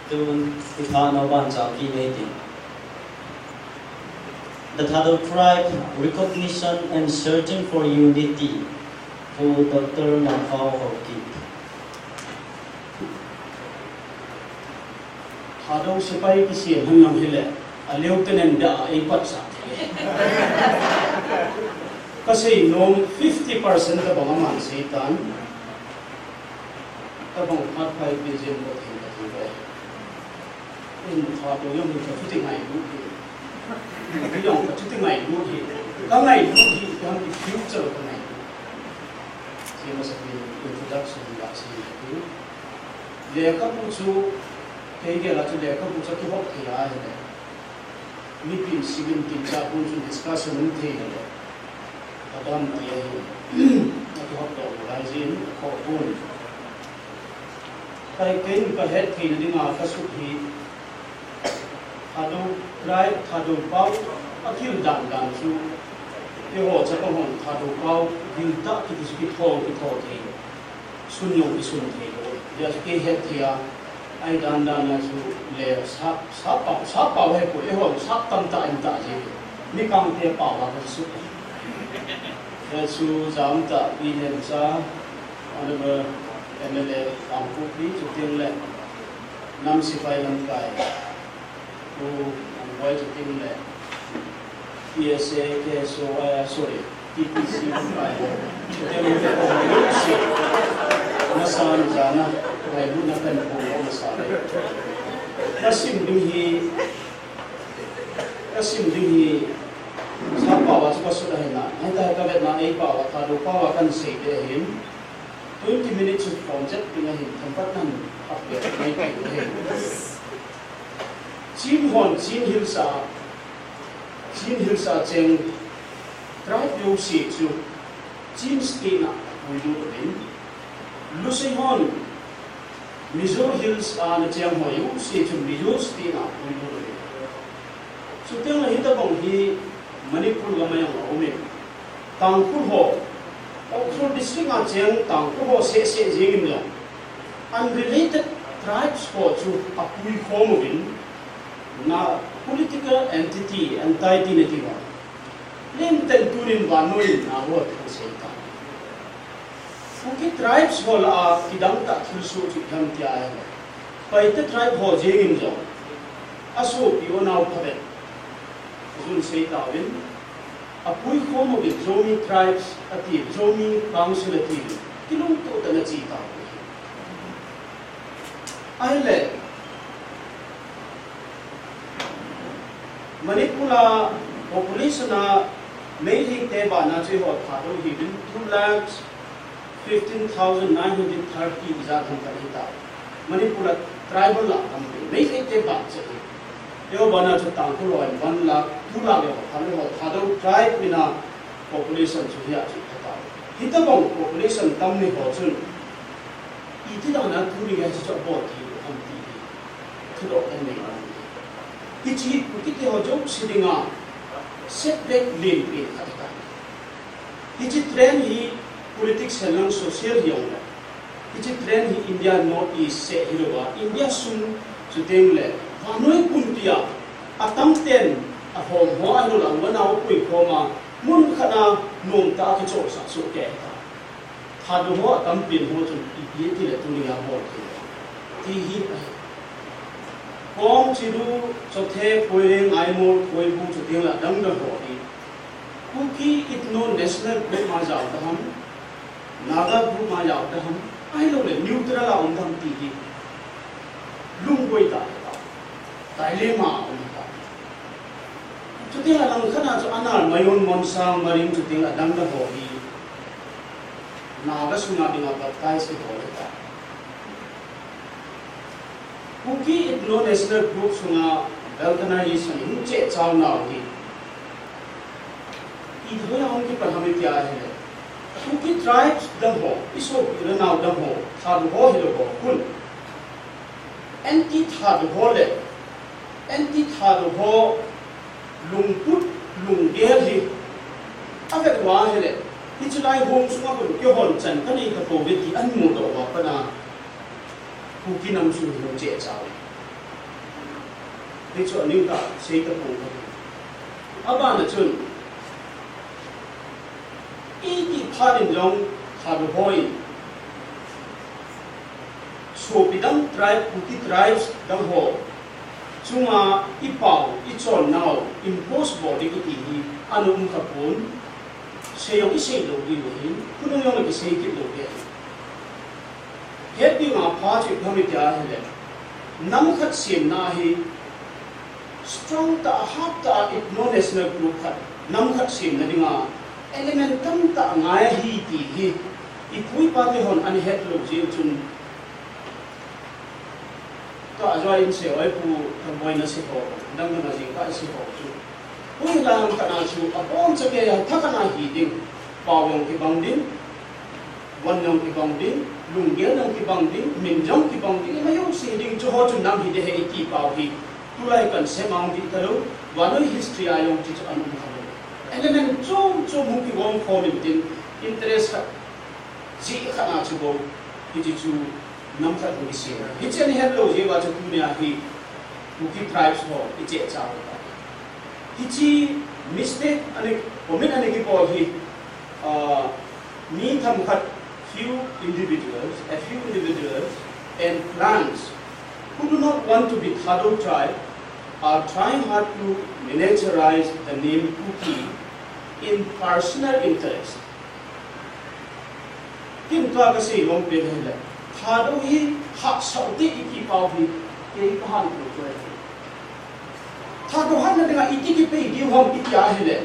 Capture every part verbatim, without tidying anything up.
Tun, i Thadou ban chang pi nei tin. The Thadou Tribe, Recognition and Searching for Unity, Pu Doctor Mangkhao Haokip. Thadou sepai kisem hen lang hile, a lieutenant da a ei pat sa. Ka sei nom fifty percent tabang aman sei tan. Tabang phat pai pi jin ko thei ka thei ve. In Thadou jong ka chuti ngailut hi. Ka jong ka chuti ngailut hi. Ka ngailut hi, ka hang ki future ka ngailut. Sei masa pi introduction la sei hi. Lekhabu chu, kei gel a chu lekhabu chu kihop thei a hile. Mipin simin tin cha pun chu discussion um thei hile. Ka dam ti ahi. Ka kihop doh lai jin, ka kho pun. Kai ken ka het theina dinga ka sut hi, Thadou tribe, Thadou pau, a thil dan dan chu, keiho chapang hon Thadou pau, dil tah kiti chu kitho, kitho thei. Sun jong kisun thei lou. Hijeh a chu kei het thei a, ahi dan dan a chu le sap, sap pau, sap pau he ko, eiho sap tam tah in tah ji. Mi kang te pau a ka sut. Hijeh a chu jam tah pi nem cha, Honorable M L A Kangpokpi, chuteng le nam sepai lamkai, Pu Angboi chuteng le P S A, K S O, eh, sorry, T P C lamkai, chuteng le nasa na jana, ngailutna kan pung nasa le. Ka sim ding hi, ka sim ding hi, sap pau a chu ka sut ahi na, hita ka vetna ei pau a, Thadou pau a kan sei te hin, twenty minutes of form chat pin ahin, themkhat nan hap le, nei pi ahin. Chin hon, Chin Hills a, Chin Hills a cheng tribe jouse chu Chin State na puilut uvin. Lusei hon, Mizo Hills a na cheng ho jouse chu Mizo State na puilut uvin. Chuteng le hitabang hi Manipur gam a jong aumin. Tangkhul ho, Ukhrul district a cheng Tangkhul ho seh seh jeng in jong, unrelated tribes ho chu apui khom uvin, na political entity, entity na ti ho. Len ten tunin vannoi in na ho thu sei ta. Kuki tribes ho lah a kidang tah thilsoh chu ipi ham tia ahile, Paite tribe ho jeng in jong, asopi u nau phabep jun sei tauvin, apui khom uvin Zomi tribes ati, Zomi council ati, kilungtoh tah in achi tauvin. Ahile, Manipur a population a Meitei te bana chu eiho Thadou hiuvin two lakhs fifteen thousand nine hundred thirty ijat ham khat hita. Manipur a tribal lah tam hi, Meitei te ban chu hi. Eiho bana chu Tangkhul ho in one lakh, two lakh eiho, Thadou ho, Thadou tribe mina population chu hia chu kata. Hitabang population tam ni ho chun, iti dan a tuni gei chu abol thei u ham ti hi thudoh kanei nom e. Hiche hi Kuki te ho jouse dinga setback lenpen khat ahitai. Hiche trend hi politics hen lang social hijongle, hiche trend hi India North East seh hilouva, India sung chuteng le vannoi pumpia atam ten ahom ho ahilou le amun a apui khom a, mun khat a nomtah a kichohsah soh kei ta. Thadou ho atampen ho chun ipi tile tuni a bol thei ti hi ahi. Kom, Chiru, Chothe, Koireng, Aimol, Koibu chuteng le adang dang ho hi Kuki Ethno National Group ma jao ta ham, Naga Group ma jao ta ham, ahilou le neutral a um ta ham ti hi lungboi tah, dilemma a um ta. Chuteng le langkhat a chu Anar, Mayon, Monsang, Maring chuteng le adang dang ho hi Naga sunga dinga baptize kibol ta. Kuki Ethno National Group sunga balkanization hung cheh chau nau hi itihoi a hung kipan ham tia ahile, Kuki tribes dang ho, isopi le nao dang ho, Thadou ho hilou ho khun, anti Thadou ho le anti Thadou ho lungput, lunggel hi avet uva ahile, hiche lai hung sunga khun keihon chan kanei tapouve ti ahin mudoh uva pat a Kuki nam sung hi hung cheh chau. Chu aning ta sei ta pong ka. Abana chun, iti phat in jong Thadou hon sopi dang tribe, Kuki tribes dang ho chunga i pao, i chonnau impose bol ding kiti hi ana um kha pon, sei jong i sei lou diu ahin, khonung jong kisei kit lou diu ahin. Hetding a pha chu ipi ham iti ahile, nam khat semna hi strong tah, hard tah, ethno-national group khat, nam khat semna dinga element tamtah ngai ahi ti hi i pu i pa te hon ana het lou jeh chun, tua joa in se oi pu, Thangboina se ho, dang dang a jing kha se ho chu, pu hi la ham khat na chu aboncha kei a tha khat na hi ding, pao jong kibang ding, von jong kibang ding, lunggel jong kibang ding, min jong kibang ding, ima jong sei ding, chu ho chu nam hi ding ahi ti pao hi tulai kan sem ang ti talou, vannoi history a jong chu chu ana um kha lou. Element chom chom hung kigom khom in tin, interest khat, jeh khat na chu bou, hiche chu nam khat hung kisem. Hiche ana het lou jeh uva chu tunia hi Kuki tribes ho i cheh chah u ta. Hiche mistake ana, commit ana kibol hi, ah, mi themkhat, few individuals, a few individuals and clans who do not want to be Thadou tribe are trying hard to miniaturize the name Kuki in personal interest. Ken tua kasei nom pen ahile, Thadou hi hahsat u hite iti pao hi, kei kahet lou chu ahi. Thadou hatna dinga iti kipei diu ham iti ahile,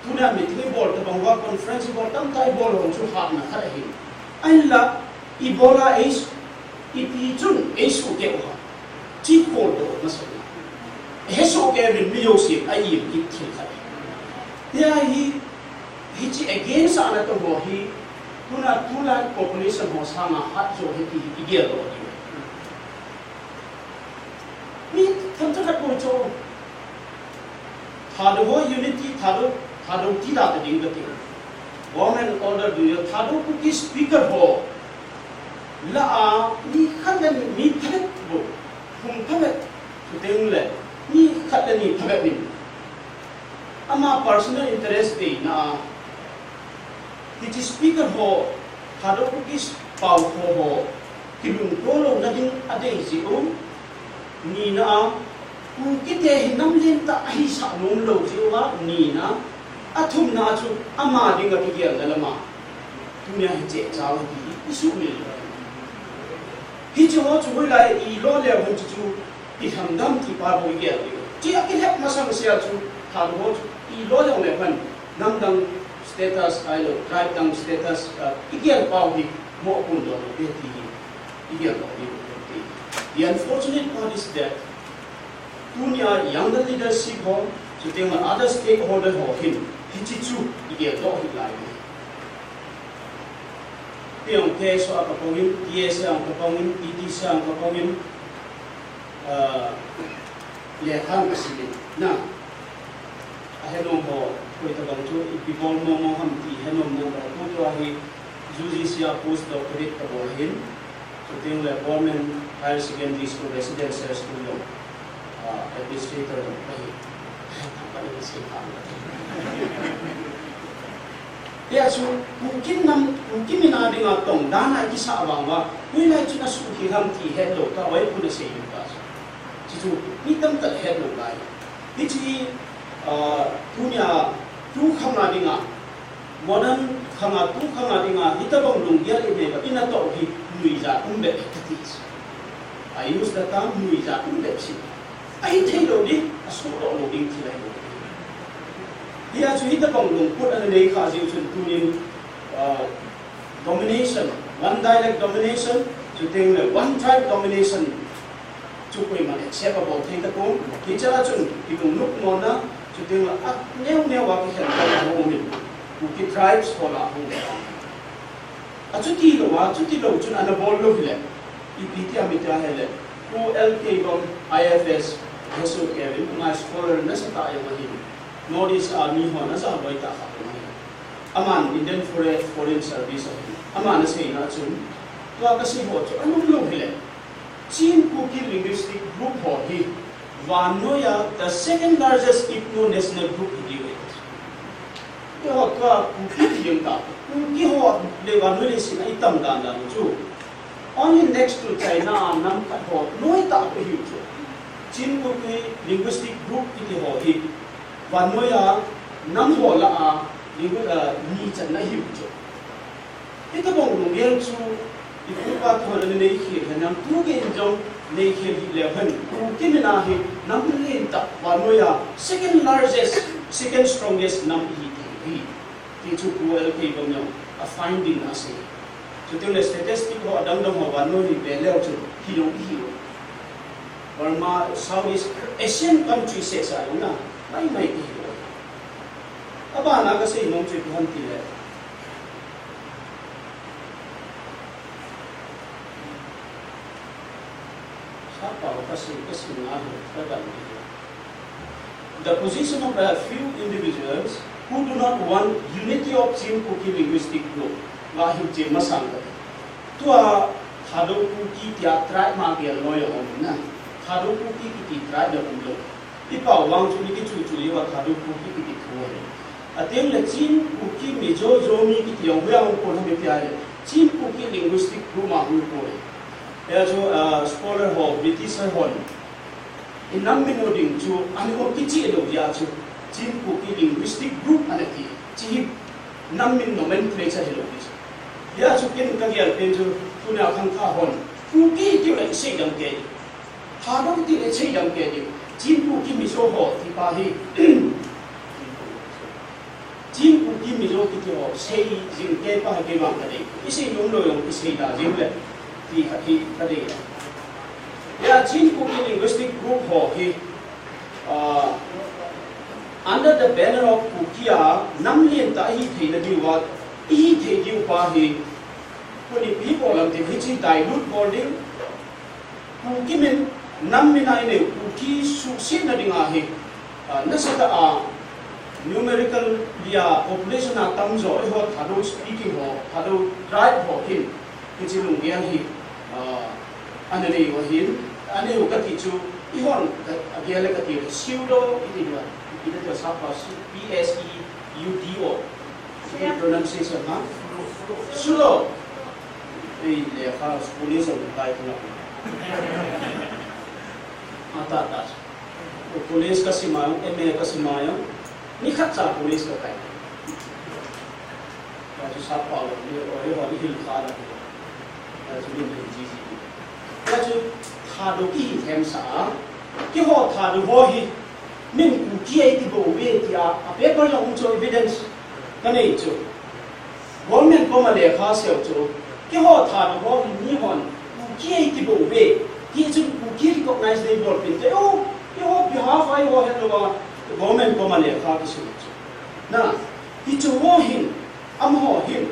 tunia meeting i bol tabang uva, conference i bol, tamtah i bol u chu hatna khat ahi. Ahinla, i bol a ei, ipi chun ei suhkeh u ham, ti kholdoh masa u. He suhkeh uvin, mi jousen a im kit thil khat ahi. Hia hi, hiche against a ana tong ho hi, tuna tulai population ho sanga hat jo ahi ti hi i geldoh diu. Mi themcha khat bou chu, Thadou ho unity, Thadou, Thadou ti da ta ding kati. Government order ding, Thadou Kuki speaker ho lah a, mi khat le ni, mi phabep bou, hung phabep, chuteng le, mi khat le ni phabep in, ama personal interest deina a, hiche speaker ho, Thadou Kuki pao ho ho, kilungto louna ding adei jeh u, nina a, Kukite hi nam lentah ahisah nom lou jeh uva, nina, athumna chu ama dinga kigelna lama, tunia hi cheh chau hi i sumil. Hiche ho chu hoilai i lo leu hen chu chu, i lhamdam ti pa bou i gel diu. Chea kilhep masang sea chu, Thadou ho chu i lo leu leu hen, nam dang status ahilou, tribe dang status, ah, i gel pau hi, mo pun lo lo te ti hi, i gel lo diu te ti. The unfortunate part is that, tunia younger leadership ho, chuteng le other stakeholder ho hin, hiche chu i gel doh hih lai. Tiang K S O a kapang in, T S A a kapang in, T T C a kapang in, ah, lekha kasim in, na. Ahenom ho, koi tabang chu, ipi bol mo mo ham ti henom na ba, tu tu ahi, U G C a post doctorate kabol ahin, chuteng le Government Higher Secondary School, Residential School jong, ah, administrator jong kahi. Thangpat in sei pha. Hia chu, Kuki nam, Kuki min a dinga tong dan a kisah vang uva, hoilai chun asuh hi ham ti hetlou ta, oi, pun asei lou ta chu. Chuchu, mi tamtah hetlou lai. Hiche, ah, tunia, tu khang a dinga, modern khang a, tu khang a dinga, hitabang lunggel i nei uva, i natoh hi nuijat um bep kati. I use the term nuijat um bep chu. Ahithei lou ding, asuh doh lou ding thil ahi. Hia chu hitabang lungput ana nei kha jeh chun tunin, ah, domination, one dialect domination, chuteng le one tribe domination, chu koiman accept abol thei tapon, hiche a chun kilunglut mona, chuteng le aneo neo a kikhen ta ho umin, Kuki tribes ho lah a hung. Achuti lou a, chuti lou chun ana bol lou hile, ipi ti ham iti ahile, Pu L K Bam I F S, H S O K vin, ama scholar nasatah jong ahin, North East a mi hon ajaboi tah khat jong ahin. Aman Indian Foreign, Foreign Service ahin. Aman aseina chun, tua kasei ho chu anom lou hile, Chin Kuki linguistic group ho hi vannoiya the second largest ethno-national group hi diu ahi. Keiho tua Kuki ti jeng ta, Kuki ho le vannoi leiset a itam dan dan chu. Only next to China a nam khat ho noi tah bou ahiu chu. Chin Kuki linguistic group kiti ho hi vannoiya nam ho lah a lingu-, ah, ni channa ahiu chu. Hitobang lunggel chu ipu ipa te hon ana neikhel henlang, tugei in jong neikhel hih leu hen, Kuki min a hi nam lentah vannoiya second largest, second strongest nam ihi thei uve. Ti chu Pu L K Bam jong a finding a asei. Chuteng le statistic ho adang dang ho vannoi hi ve leu chun hi jong ihiu. Burma, Southeast Asian country seh seh a jong namaimai ihiu. Abana kasei nom chu ipi ham itile, Sapa kasei, kasei na hi, kadan hi. The position of a few individuals who do not want unity of Chin Kuki linguistic group, va hiche masang kati. Tua Thadou Kuki tia tribe ma gel loi a um na. Thadou Kuki kiti tribe a um lou. Ipao vang chu ikichu chu uva Thadou Kuki kiti thu ahi. Ateng le Chin Kuki Mizo Zomi kiti jong hoiya hung kon ham itia le, Chin Kuki linguistic group ma hung kon ahi. Hia chu, ah, scholar ho, British hon, inam min u ding chu, ani ho kicheh lou jeh a chu, Chin Kuki linguistic group ana ti. Hiche hi nam min nomenclature hilou ding. Hia chu ken kagel pen chu, tunia khangthah hon, Kuki tiu le isei dam kei. Thadou tiu le isei dam kei ding. Chin Kuki Mizo ho ti pa hi. Chin Kuki Mizo kiti ho, sei jing kei pa hi kei vang kadei. Isei nom lou jong isei da jing le. Ti kha ti kadei. Hia Chin Kuki linguistic group ho hi, ah, under the banner of Kuki a, nam lentah ihi theina diuva, ihi thei diu pa hi, koi in ipi bol ham ti hiche dilute bol ding, Kuki min, nam min a inei u Kuki suhsetna dinga hi, ah, nasatah a numerical dia population a tamjo eiho Thadou speaking ho, Thadou tribe ho hin, hiche lunggel hi, ah, ana nei u ahin, anei u kati chu, eihon, ka, agel le kati le, pseudo, iti dia, iti dia sapa, P S E U D O. Pronunciation, ha? Sudo. Ei, lekha, school is a kai tuna. Ata, ta. College kasim a, M A kasim a, nikhat cha college kakai. Hia chu sapa, ni, o, ni, o, ni hil kha la. Hia chu ni, ni, ji, ji. Hia chu Thadou kihi themsah a. Keiho Thadou ho hi. Min Kuki ahi ti bou ve tia, a paper jong um chu evidence kanei chu. Government koma lekha seu chu. Keiho Thadou ho hi mihon Kuki ahi ti bou ve. Hichun Kuki recognize nei bol pin te. O, keiho behalf a eiho hetlou a government koma lekha kiseu chu. Na, hichu ho hin, amaho hin,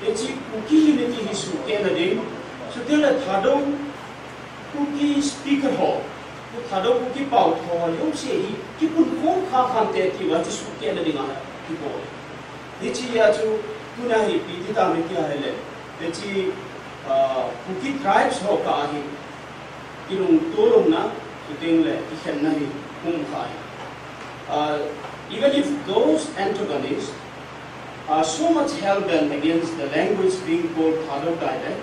hiche Kuki unity hi suhkehna ding. Chuteng le Thadou Kuki speaker ho, Thadou Kuki pao tho ho jouse hi, kipunkhom kha khante tiuva chu suhkehna dinga kibol. Hiche a chu, tuna hi ipi ti tam itia ahile, hiche, ah, Kuki tribes ho kah a hi, kilungtoh louna, chuteng le kikhenna hi, um kha hi. Uh, even if those antagonists are so much hell-bent against the language being called Thadou dialect,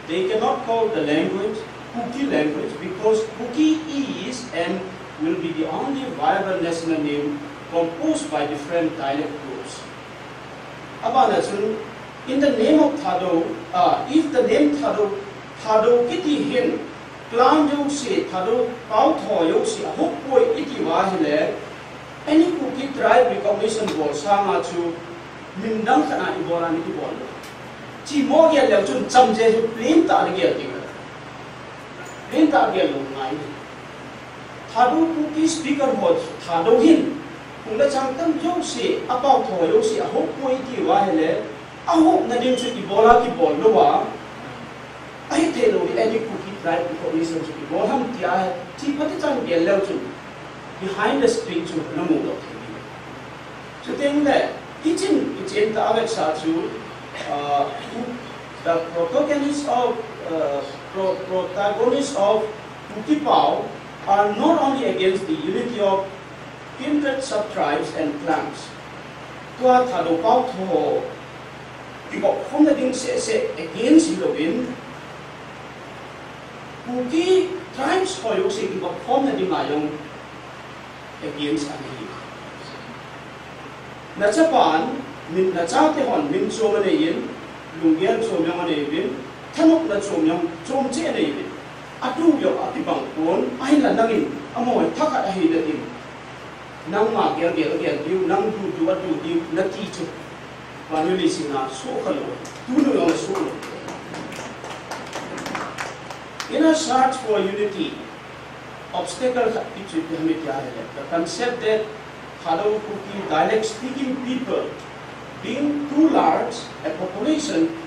they cannot call the language Kuki language because Kuki is and will be the only viable national name composed by different dialect groups. Abana chun, in the name of Thadou, ah, if the name Thadou, Thadou kiti hin, clan jouse, Thadou pao tho jouse, ahop poi iti uva ahile, any Kuki tribe recognition bol sanga chu, min dang khat a ibol a ni kibol lou. Hiche mo gel leu chun chamje chu plain tah a gel ding. Plain tah a gel lou ngai. Thadou Kuki speaker ho Thadou hin, hung le chang tam jouse, apao tho jouse, ahop poi iti uva ahile, ahopna ding chu ibol a kibol lou a, ahithei lou hi any Kuki tribe recognition chu ibol ham tia, hiche phat ichan gel leu chun, behind the screen chu namu lou thei. Chuteng le, hichin, hichin ta avetsah chu, ah, Ku-, The protagonists of, uh, pro- protagonists of Kuki Pao are not only against the unity of kindred subtribes and clans. Tua Thadou Pao tho kibop khomna ding seh seh against hilouvin, Kuki tribes ho jouse kibop khomna dinga jong against ahi. Nachapan, min, nachate hon min chom anei in, lunggel chom jong anei uvin, thanopna chom jong chom cheh anei uvin. Atu jong akibang pon, ahinla nangin, amaho thakhat ahina din. Nangma gel gel gel diu, nang du du adu diu, nati chu. Vanui leiset a soh kha lou. Tuni jong soh lou. In a search for unity, obstacle khat pi chu ipi ham itia ahile, the concept that Thadou Kuki dialect speaking people, being too large a population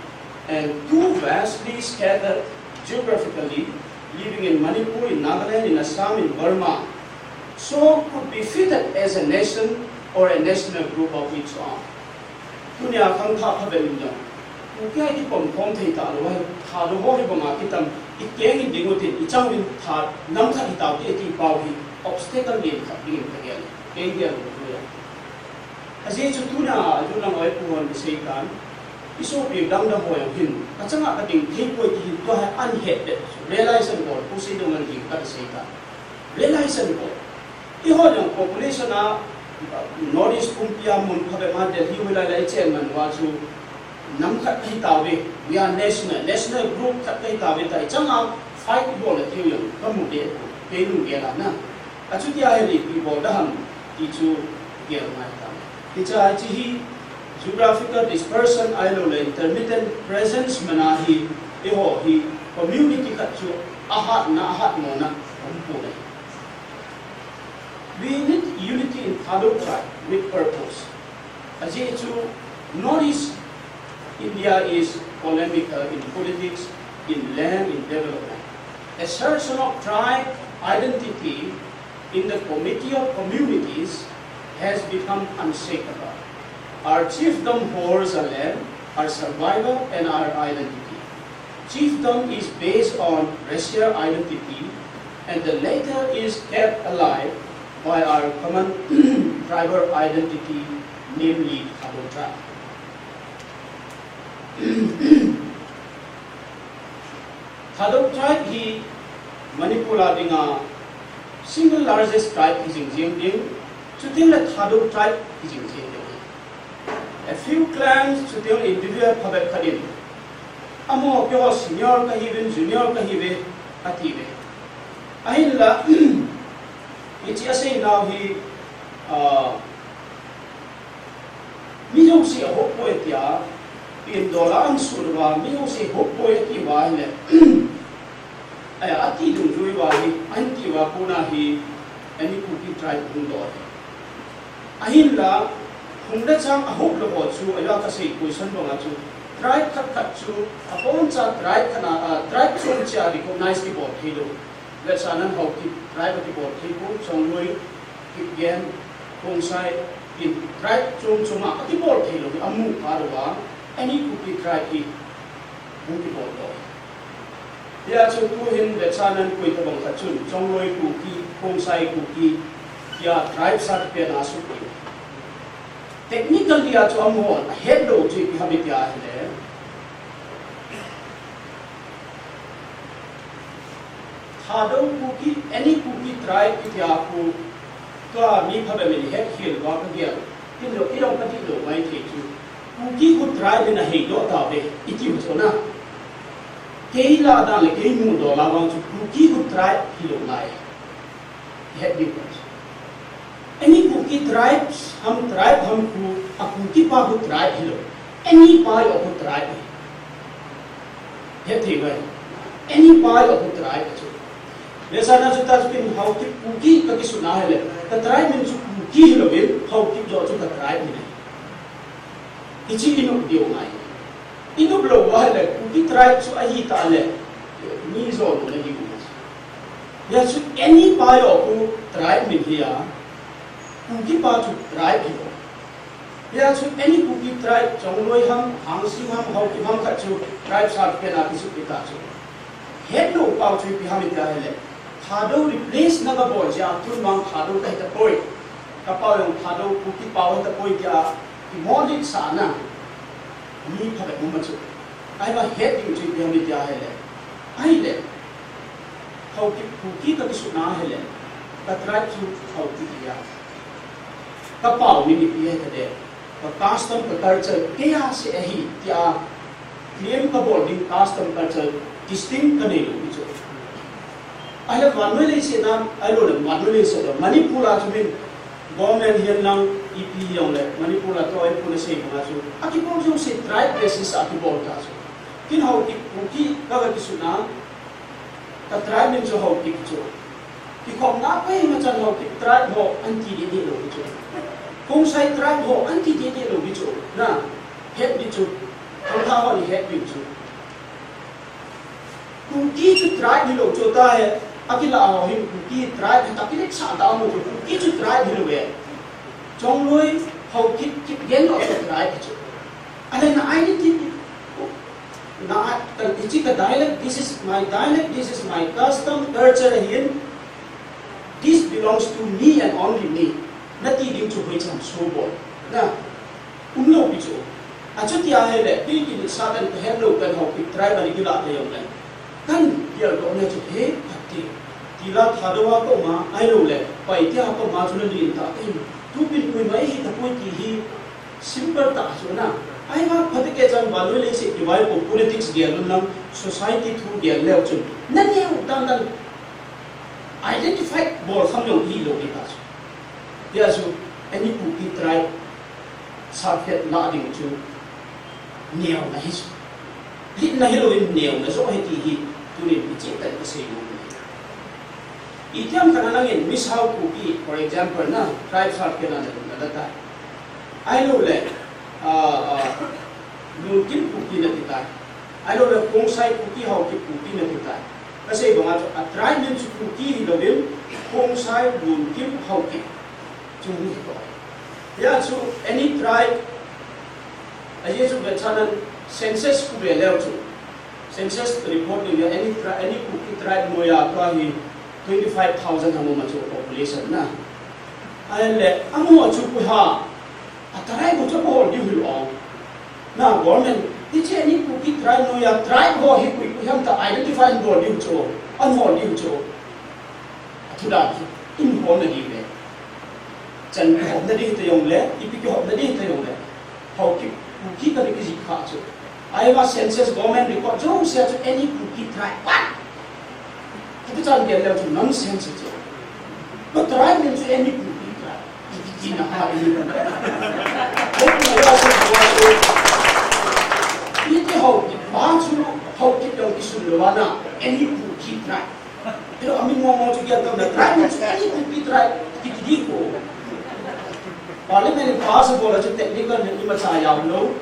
and too vastly scattered geographically, living in Manipur, in Nagaland, in Assam, in Burma, so could be fitted as a nation or a national group of its own. Tunia khangthah phabep in jong, Kuki a kipom khom thei talou ahi, Thadou ho hi banga kitam, ikeng in ding utin, ichang uvin Tha, nam khat hitaute ati pau hi, obstacle len khat dingin kagel, kei gel u chu ahi. Ajeh chu tunia, aju lang oi pu hon isei tan, isopi dang dang ho jong hin, kachanga kading thei poi ti hin tua hi ahin het bep, realize ahin bol, pu Seidong in jing khat isei tan. Realize ahin bol. Eiho jong population a, uh, North East pumpi a mun phabep a Delhi hoilai lai ichen man uva chu nam khat kahi tauve, we are national, national group khat kahi tauve tia ichang a fight bol a tiu jong kamu deh, kei lunggel a na. Achuti ahile ipi bol da ham ti chu gel ngai ta. Hiche a hiche hi geographical dispersion ahilou le intermittent presence man ahi, eiho hi community khat chu ahatna, ahatmona um pon ahi. We need unity in Thadou tribe with purpose. Ajeh chu Northeast India is polemical in politics, in land, in development. Assertion of tribe identity in the Committee of Communities has become unshakable. Our chiefdom holds our land, our survival, and our identity. Chiefdom is based on racial identity, and the latter is kept alive by our common tribal identity, namely Thadou tribe. Thadou tribe hi Manipur a dinga single largest tribe hi jing jing ding, chutengle Thadou tribe hi jing jing ding. A few clans, chutengle individual phabep khat in, amaho keiho senior kahiuvin, junior kahiuve, atiuve. Ahinla, hiche aseinau hi, ah, mi jouse ahop poi tia, pen dola ahin sut uva, mi jouse hop poi atiuva ahile, aya, ati dungjui uva hi, ahin tiuva kona hi, Any Kuki tribe hung doh ahi. Ahinla, hung le chang ahop lou ho chu, aja kasei question banga chu, tribe khat khat chu, aboncha tribe khat a, a, tribe chom cheh a recognize kibol thei lou. Vetsahnan Haokip tribe akibol thei pon, Chongloi, Kipgen, Khongsai, tin tribe chom chom a akibol thei lou hi amu phat uva, Any Kuki tribe hi hung kibol doh. Hia chu tuhin vetsahnan koi tabang khat chun, Chongloi Kuki, Khongsai Kuki, tia tribe sa kipen a asut in. Technically a chu amahon ahet lou chu ipi ham itia ahile, Thadou Kuki, Any Kuki tribe kiti a khu, tua mi phabep in het khel uva kagel. Tin lou, i dong kati lou maithei chu. Kuki khu tribe in ahei doh tauve, itiu chu na. Kei lah a dan le kei mudoh lah a vang chu Kuki khu tribe hilou ngai. Het ding chu. Any Kuki tribes ham, tribe ham khu, a Kuki pa khu tribe hilou. Any pa joh khu tribe ahi. Hethei uve. Any pa joh khu tribe chu. Vetsahna chu ta chu kin Haokip Kuki kakisut na ahile, ka tribe min chu Kuki hilouvin, Haokip joh chu ka tribe min ahi. Hiche i nop diu ngai. I nop lou uva ahile, Kuki tribe chu ahi tah le, mi jo lou na diu ngai. Hia chu any pa joh khu tribe min hi a, Kuki pa chu tribe hilou. Hia chu any Kuki tribe, Chongloi ham, Hangsing ham, Haokip ham khat chu tribe certificate a kisut kit ta chu. Hetlou pau chu ipi ham iti ahile, Thadou replace na kabol jeh a tun vang Thadou kahi tapoi, kapau jong Thadou Kuki pau ahi tapoi tia kimohlit sahna mi phabep um a chu. Ahivang het ding chu ipi ham iti ahile, ahile Haokip Kuki kakisutna ahile, ka tribe chu Haokip ahi a, kapau min ipi ahi tile, ka custom ka culture keia seh ahi tia claim kabol ding, custom culture distinct kanei lou hi chu. Ahile vannoi leiset a, ahiloule vannoi leiset a Manipur a chu min government hihen lang ipi hijongle Manipur a toh ipi nasei banga chu akibol jouse tribe basis a kibol ta chu. Kin Haokip Kuki kaga kisutna, ka tribe min chu Haokip chu. Kikhopna pai machan Haokip tribe ho anti ding hilou hi chu. Khongsai tribe ho anti ding hilou hi chu. Na, het ding chu. Khangthah hon het ding chu. Kuki chu tribe hilou chu tahe, akilah ho hin Kuki tribe hi takiletsah ta mo chu, Kuki chu tribe hilou e. Chongloi, Haokip, Kipgen ho chu tribe chu. Ahile na identity, na, ka, hiche ka dialect, this is my dialect, this is my custom, culture ahin, this belongs to me and only me. Nati ding chu hoicham so bol. Na, umlou pi chu. Achuti ahile, pi kin Satan kahetlou kan Haokip tribe ani kilah ta jongle, kan geldohna chu he phat ti. Tila Thadou a kaum a, ahiloule Paite a kaum a chu nalen tah in, tupin koima ihi tapoi ti hi simple tah chu na. Ahivang phatecha vannoi leiset kivaipo politics gel un lang, society thu gel leu chun, naneo dandan identify bol kham jong hilou ding ta chu. Hia chu any Kuki tribe certificate lah ding chu neona hi chu. Lhinna hilouvin neona joh ahi ti hi tunin hiche tah in kasei nom ahi. Itiham khat a nangin Misao Kuki, for example, na tribe certificate na, na, nala tai. Ahiloule, ah, ah, Lunkim Kuki nati tai. Ahiloule Khongsai Kuki, Haokip Kuki nati tai. Kasei banga chu a tribe min chu Kuki hilouvin, Khongsai, Lunkim, Haokip chu hung hi toh. Hia chu any tribe, ajeh chu vechanan census khu ve leu chu, census report ding a any tri-, any Kuki tribe noiya tua hi twenty five thousand ham um a chu population na. Ahile amaho chu koiha a tribe ho chu abol diu hilou. Na government, hiche any Kuki tribe noiya tribe ho hi koi, koi ham tia identify abol diu chu, abol diu chu. Athudan hi, in holna ding le, chan kihopna ding hita jongle, ipi kihopna ding hita jongle, Haokip, Kuki kana kijih kha chu. Ahivang census government record jousea chu any Kuki tribe, what? Hiti chan gel leu chu nonsense chu. Ka tribe min chu any Kuki tribe. Ipi tina ha any Kuki. Hiti Haokip pa chu, Haokip jong kisun lou ana, any Kuki tribe. Pero amin mo mo chu gel tam na tribe min chu any Kuki tribe kiti ding ko. Parliament in pass abol a chu technical in imacha jao lou.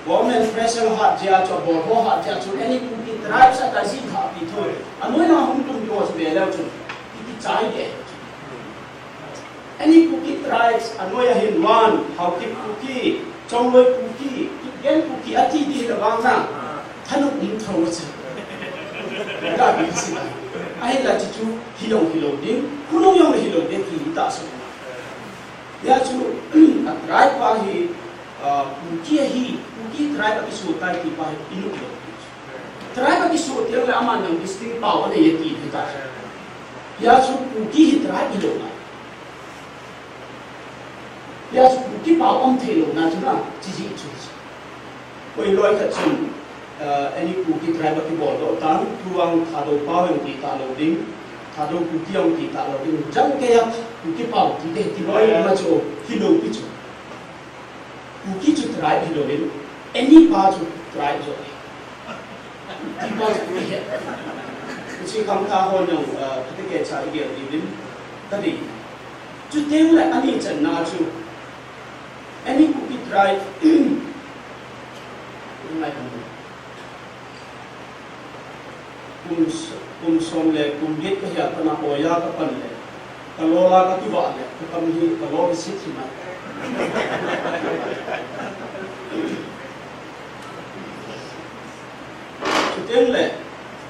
Government pressure hat jeh a chu, abol ho hat jeh a chu, any Kuki tribe sa kajih kha pi thoi. Anoina hung tum ho chu ve leu chu. Kiti chai de. Any Kuki tribes, anoiya hin vang, Haokip Kuki, Chongloi Kuki, Kipgen Kuki, ati ding hile vang na, thanop um thou a chu. Ka bi si na. Ahinla hichu, hilou, hilou ding, khonung jong le hilou ding, ki ta sa. Hia chu, a tribe pa hi, ah, Kuki ahi, Kuki tribe a kisu tai ti pa hi, inu lou. Tribe a kisu ti le aman jong distinct pau anei e ti hi ta. Hia chu Kuki hi tribe hilou na. Hia chu Kuki pau um thei lou na chu na, chi ji chu. Koi loi khat chun, eh, any Kuki tribe a kibol doh tan, tu vang Thadou pau jong ti talou ding, Thadou Kuki jong ti talou ding, jang kei a Kuki pau ti te ti loi ma chu, hilou pi chu. Kuki chu tribe hilouvin, any pa chu tribe joh ahi. Kuki pa chu Kuki ahi. Hiche khangthah hon jong, ah, phatecha i gel diuvin ka dei. Chuteng le ani channa chu, any Kuki tribe, ngai kan. Kum s-, kum som le kum get kahi a pat a Oya kapan le, ka lol a kakivah le, ka kam hi ka lol hi sit hi mai. Chuteng le,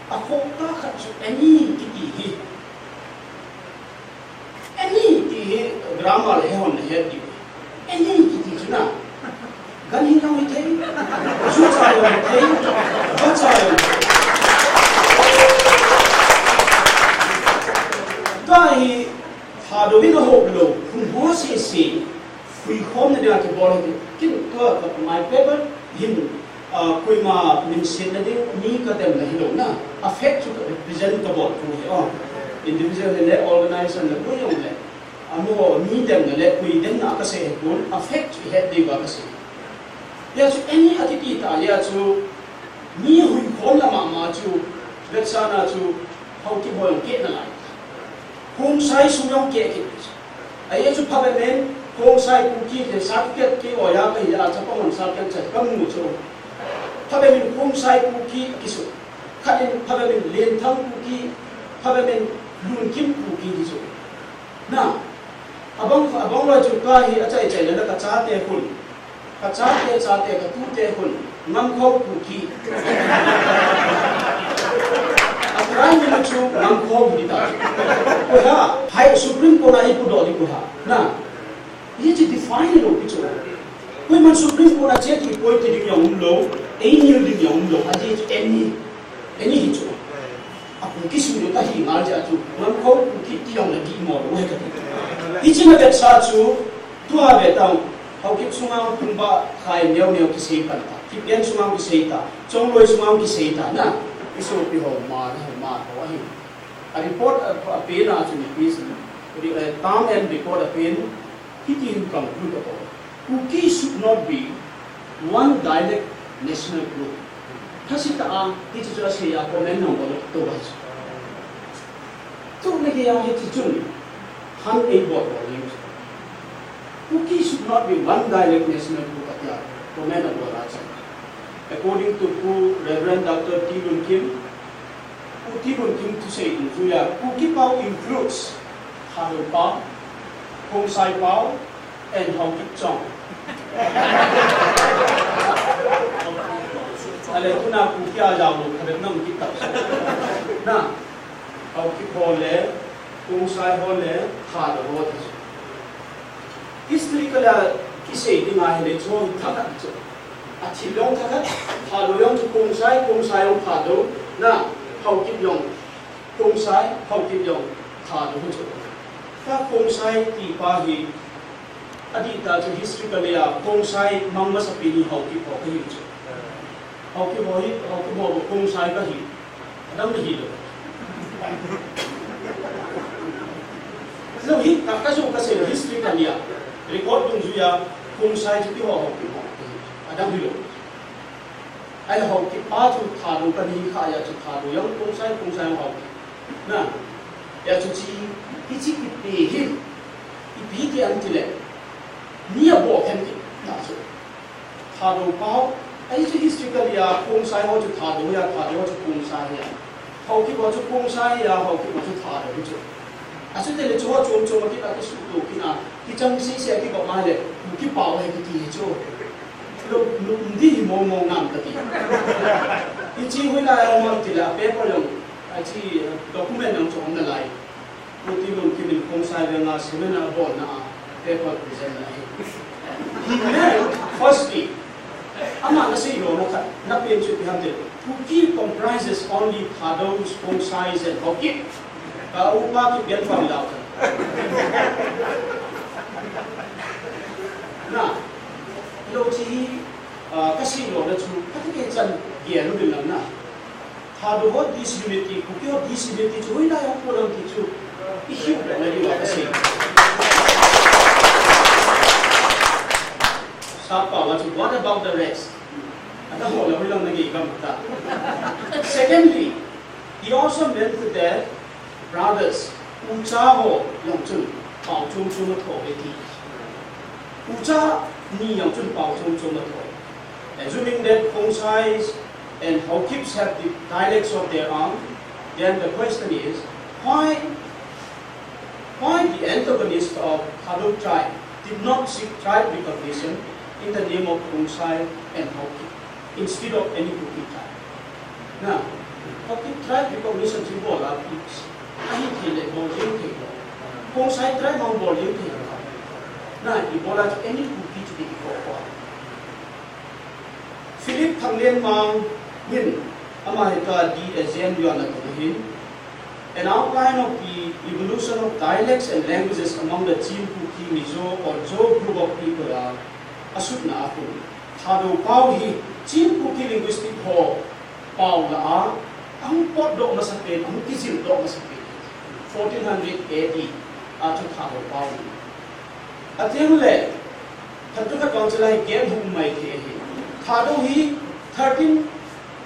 akhoh tah khat chu any kiti hi. Any ti hi grammar he hon he di. Any kiti chu na. Gan hi nau hi thei. Chu cha yo hi thei. Ba cha yo. Tua hi Thadou in ahop lou, hung ho sese, huikhomna dinga kibol ahi. Ken tua ka my paper hin, ah, koima minsetna ding mi kademna hilou na, a fact chu ka represent kabol pu ahi, oh. Individual le organization le koi jong le, amaho mi demna le koi demna kasei ahipon, a fact chu het diuva kasei. Hijeh chun any akiti tah jeh chun mi huikhomna mama chu, vetsahna chu, Haokip ho jong keh nalai. Khongsai sung jong keh kit. Ajeh chu phabep in, Khongsai Kuki le certificate kei oja kahi a, chapang hon certificate cha kamu chu. Phabep in Khongsai Kuki kisu. Khat in phabep in Lenthang Kuki, phabep in Lunkim Kuki kisu. Na, abang, abang loi chu ka hi achai chai le ka chate khun. Ka chate, chate, ka tute khun, Ngamkhou Kuki. A crime ni chu Ngamkhou hi ta. Ko ha, High Supreme Court a ipudoh di ko ha. Na, hi chu define lou pi chu. Koiman Supreme Court a che ti koi ti ding jong umlou, ei nil ding jong umlou, a ti chu any, any hi chu. A Kuki sung jong kahi ngal jeh a chu, Ngamkhou Kuki ti jong na dih mo lou he kati. Hiche na vetsah chu, Tua ve tang, Haokip sunga hung ba khai neo neo kisei pan ta. Kipgen sunga kisei ta. Chongloi sunga kisei ta na. Isopi ho ma na ho ma ho ahi. A report a, a pen a chu ni pi si. Re-, eh, term and record a pen. Hiti hin conclude a ko. Kuki should not be one dialect national group. Thasi ta a, hiche chu asei a comment nong bol to ba chu. Tu na ke a hiche chun. Han ei bol bol jeng chu. Kuki should not be one dialect national group atia, comment abol a chu. According to Pu Reverend Doctor T. Lunkim, Pu T. Lunkim thusei dungjuia, Kuki pau includes Thadou pau, Khongsai pau, and Haokip chong. Ale tuna Kuki a jaolou khat nam kit tah. Na, Haokip ho le, Khongsai ho le, Thadou ho ti chu. Historically a kisei ding ahile chu thakhat chu. A thil jong thakhat, Thadou jong chu Khongsai, Khongsai jong Thadou, na, Haokip jong Khongsai, Haokip jong Thadou chu. Ka Khongsai ti pa hi, adih tah chu historically a Khongsai mang masapen hi Haokip ho kahi chu. Haokip ho hi, Haokip ho Khongsai kahi. Adam na hilou. Lou hi, ka, ka jong kasei lou history ka nia. Record dungjuia, Khongsai chu keiho Haokip ho. Adam hilou. Ahile Haokip pa chu Thadou kahi kha jeh chu Thadou jong Khongsai, Khongsai jong Haokip. Na, hijeh chu chi, hiche ipi hi, ipi ti ham itile, mi aboh khen kit tah chu. Thadou pau, ahi chu historically a, Khongsai ho chu Thadou hia, Thadou ho chu Khongsai hia. Haokip ho chu Khongsai hia, Haokip ho chu Thadou hi chu. Achuteng le chu ho chom chom a kit a kisuhto kit a, kichang sese a kikop ma le, Kuki pau ahi kiti hi chu. Lou, lou, um di hi mong mong nam kati. Hiche hoilai a um ham itile, paper jong, ahi chu, document jong chu um nalai. Pu T. Lunkim in Khongsai venga seminar abolna a paper present na ahi. He meant, firstly, ama nasei lona khat, na pen chu ipi ham itile, Kuki comprises only Thadous, Khongsais and Haokip. Ka upa Kipgen pa hilou kha. Na, lou chi hi, ah, kasei lona chu, kati kei chan gel uvin lang na. Thadou ho disunity, Kuki ho disunity chu hoilai a um ham ti chu, i hiu le na diu a kasei. Sap pau a chu, what about the rest? Adang ho le hoilang na gei gam ta. Secondly, he also meant that brothers, ucha ho jong chun pao chom chom atho uve ti. Ucha ni jong chun pao chom chom atho. Assuming that Khongsais and Haokips have the dialects of their own, then the question is, why, why the antagonist of Thadou tribe did not seek tribe recognition in the name of Khongsai and Haokip instead of any Kuki tribe. Na, Haokip tribe recognition chu bol a pi, ahi thei le bol jeng thei lo. Khongsai tribe mang bol jeng thei lo. Na, ibola chu any Kuki chu ti ko ko. Philip Thanglenmang hin ama hi ka di a zen yuan a ko hin, An outline of the evolution of dialects and languages among the Chin, Kuki, Mizo or Zou group of people a, asutna a kun. Thadou pau hi Chin Kuki linguistic ho pau la a, ahung potdoh masapen, ahung kijildoh masapen. Fourteen hundred A D a chu Thadou pau hi. Ateng le, khat chu khat vang chu lai gen hung mai thei ahi. Thadou hi thirteen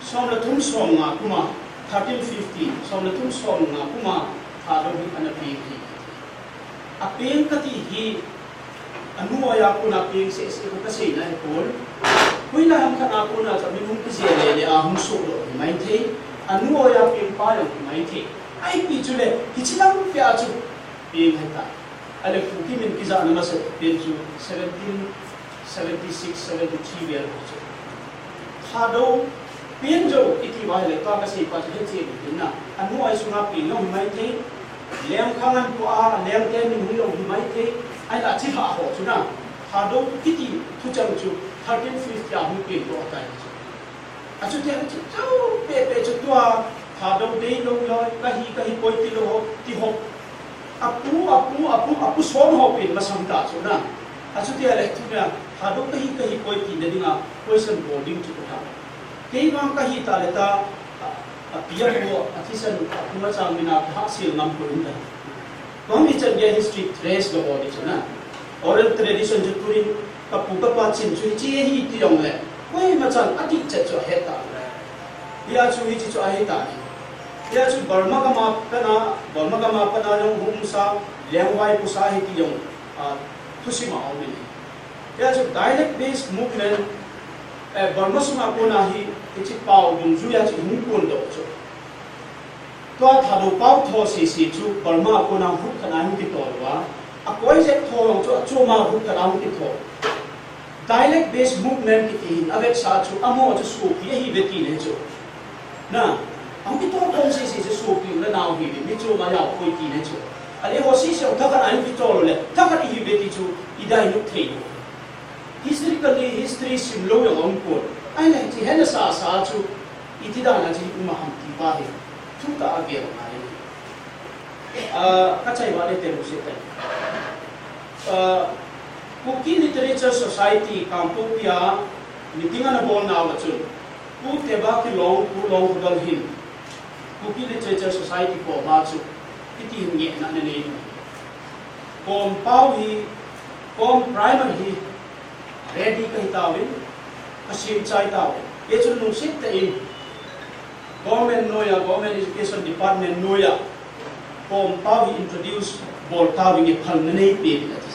som le thum som nga kuma, thirteen fifty, som le thum som nga kuma, Thadou hi ana peng hi. Apeng kati hi, anu oi a kona peng sese ka seina hi pon. Hoilai ham khat a kona chu min hung kije le le a hung soh lo hi mai thei. Anu oi a peng pa jong hi mai thei. Ahi pi chu le, hichi lam pia chu peng hi ta. Ale Kuki min kijana masa pen chu seventeen seventy-six, seventy-three vel chu. Thadou, pen jo iti va le ka ka sei pa chu he che ni na. Anu oi sunga pen jong hi mai thei. Lengkhang an pu a, Lengte min hung jong hi mai thei. Ahi la chi ha ho chu na. Thadou kiti thuchang chu thirteen fifty a hung pen ko tai chu. Achuti a chu chau pe pe chu tua, Thadou dei lo lo, ka hi, ka hi poi ti lo ho, ti ho. Apu, apu, apu, apu son ho pen masang ta chu na. Achuti a le chu na, Thadou ka hi, ka hi poi tina dinga, question bol ding chu ta. Kei vang ka hi ta le ta, a, api apu, athisan, apu machang mina, ka ha sil ngam ko in ta. Kong hichan gei history trace ga bol di chu na. Oral tradition chu tunin ka pu ka pa chin chu hichi hi ti jong le. Koima chan adih chet chu ahet ta. Hia chu hichi chu ahi ta ni. Hia chu Burma gama pat a, Burma gama pat a jong hung sa, Lengvai pusa hi ti jong, a, thusim a um in. Hia chu dialect based movement, eh, Burma sunga kona hi, hichi pau dungjui a chu hung kon doh chu. Tua Thadou pau tho sese chu Burma a kona hut khat a hung kitol uva. Akoi jep tho jong chu achom a hut khat a hung kitol. Dialect based movement kiti hin avetsah chu amaho chu sopi ahi ve ti ne chu. Na, ahung kitol khom sese chu sopi u le nao hi ve, mi chom a jao koi ti ne chu. Ale ho sese thakhat a hung kitol le, thakhat ihi ve ti chu idai nuk thei lo. Historically, history sim lo jong aum pon. Ahi le, hichi hena sa sa chu, iti dan a chu um a ham ti pa hi. Thu ta a gel ngai. Ah, ka chai va le te lu se tai. Ah, Kuki Literature Society Kangpokpi a meeting ana bol nau a chun. Pu Teba Kilong, Pu Longkhodal hin. Kuki Literature Society koma chu. Hiti hin ngehna ana nei. Kom pau hi, kom primer hi, ready ka hi tauvin, ka sim chai tauvin. Hichu lungset tah in, government noiya, government education department noiya, kom pau hi introduce bol tauvin nge phalna nei peh uvin ati.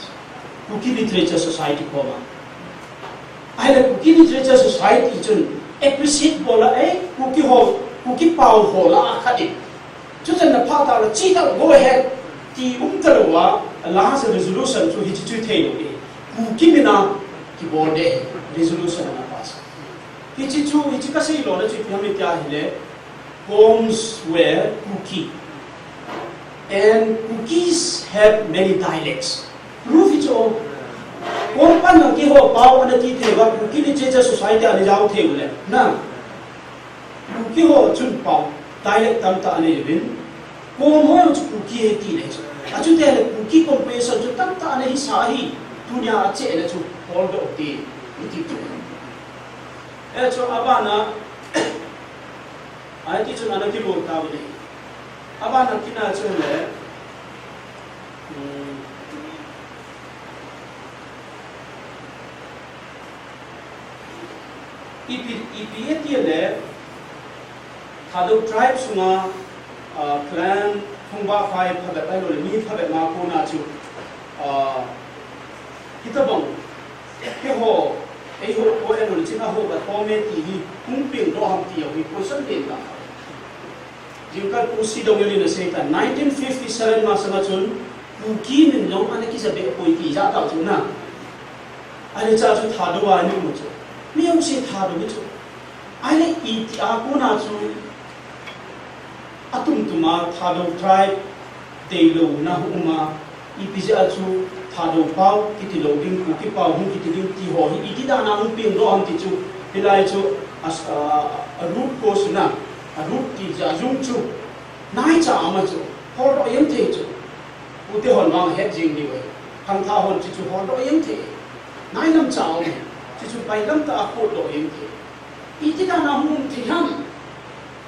Kuki Literature Society koma. Ahile Kuki Literature Society chun appreciate bol a, eh, Kuki ho, Kuki pau ho lah a khat in. Chuchan na pha ta la, chi ta, go ahead. Ti um ta lou a, last resolution chu hichi chu thei lou e. Kuki min a kibol de resolution ana pass. Hichi chu, hichi ka sei lona chu ipi ham itia ahile, Koms were Kuki. And Kukis have many dialects. Proof hi chu. Kom pan a keiho pau ana ti thei uva, Kuki Literature Society ana jao thei u le. Na. Kuki ho chun pau, dialect tamtah anei uvin, Kom ho chu Kuki ahi ti nei chu. Achuti le Kuki composition chu tamtah anei sa hi, tunia achena chu holdoh te, iti chu. Eh, chu abana, ahi ti chun ana kibol tauve. Abana kina chu le, hmm, Ipi, ipi eti le, Thadou tribe sunga, ah, clan, phungvah phai phabep ahilou le, mi phabep ma kona chu, ah, hitabang, keiho, eiho, ko ahilou le, china ho, ka ko me ti hi, hung peng doh ham ti jong hi, question pen ta. Jingkah Pu C. Dongel in asei tan, nineteen fifty-seven masanga chun, Kuki min jong ana kija be poi ti jat tah chu na. Ahile cha chu Thadou a ni mu chu. Mi jong si Thadou chu. Ahile iti a kona chu atum tuma Thadou tribe deilou na hung um a, ipi jeh a chu Thadou pau kiti lou ding, Kuki pau hung kiti ding ti ho hi iti dan a hung peng doh ham ti chu, hilai chu a, a, a root cause na, a root ti jeh a jung chu naicha ama chu holdoh jeng thei chu. Ute hon vang het jing diu ahi. Khangthah hon chi chu holdoh jeng thei. Nailam cha um. Chi chu bailam tah a kotdoh jeng thei. Iti dan a hung um thei ham.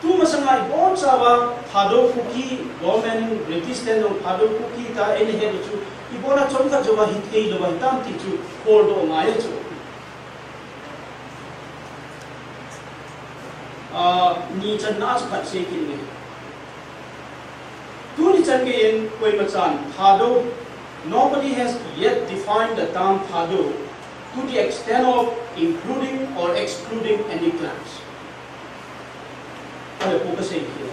Tu masanga ibon chauva Thadou Kuki, government British ten jong Thadou Kuki ta eina het u chu, ibon a chomkhat jouva hithei louva hitam ti chu holdoh ngai chu. Ah, ni channa chu khat sei kit nge. Tuni chan geiyin koima chan Thadou, nobody has yet defined the term Thadou to the extent of including or excluding any clans. Ahile pu kasei hi.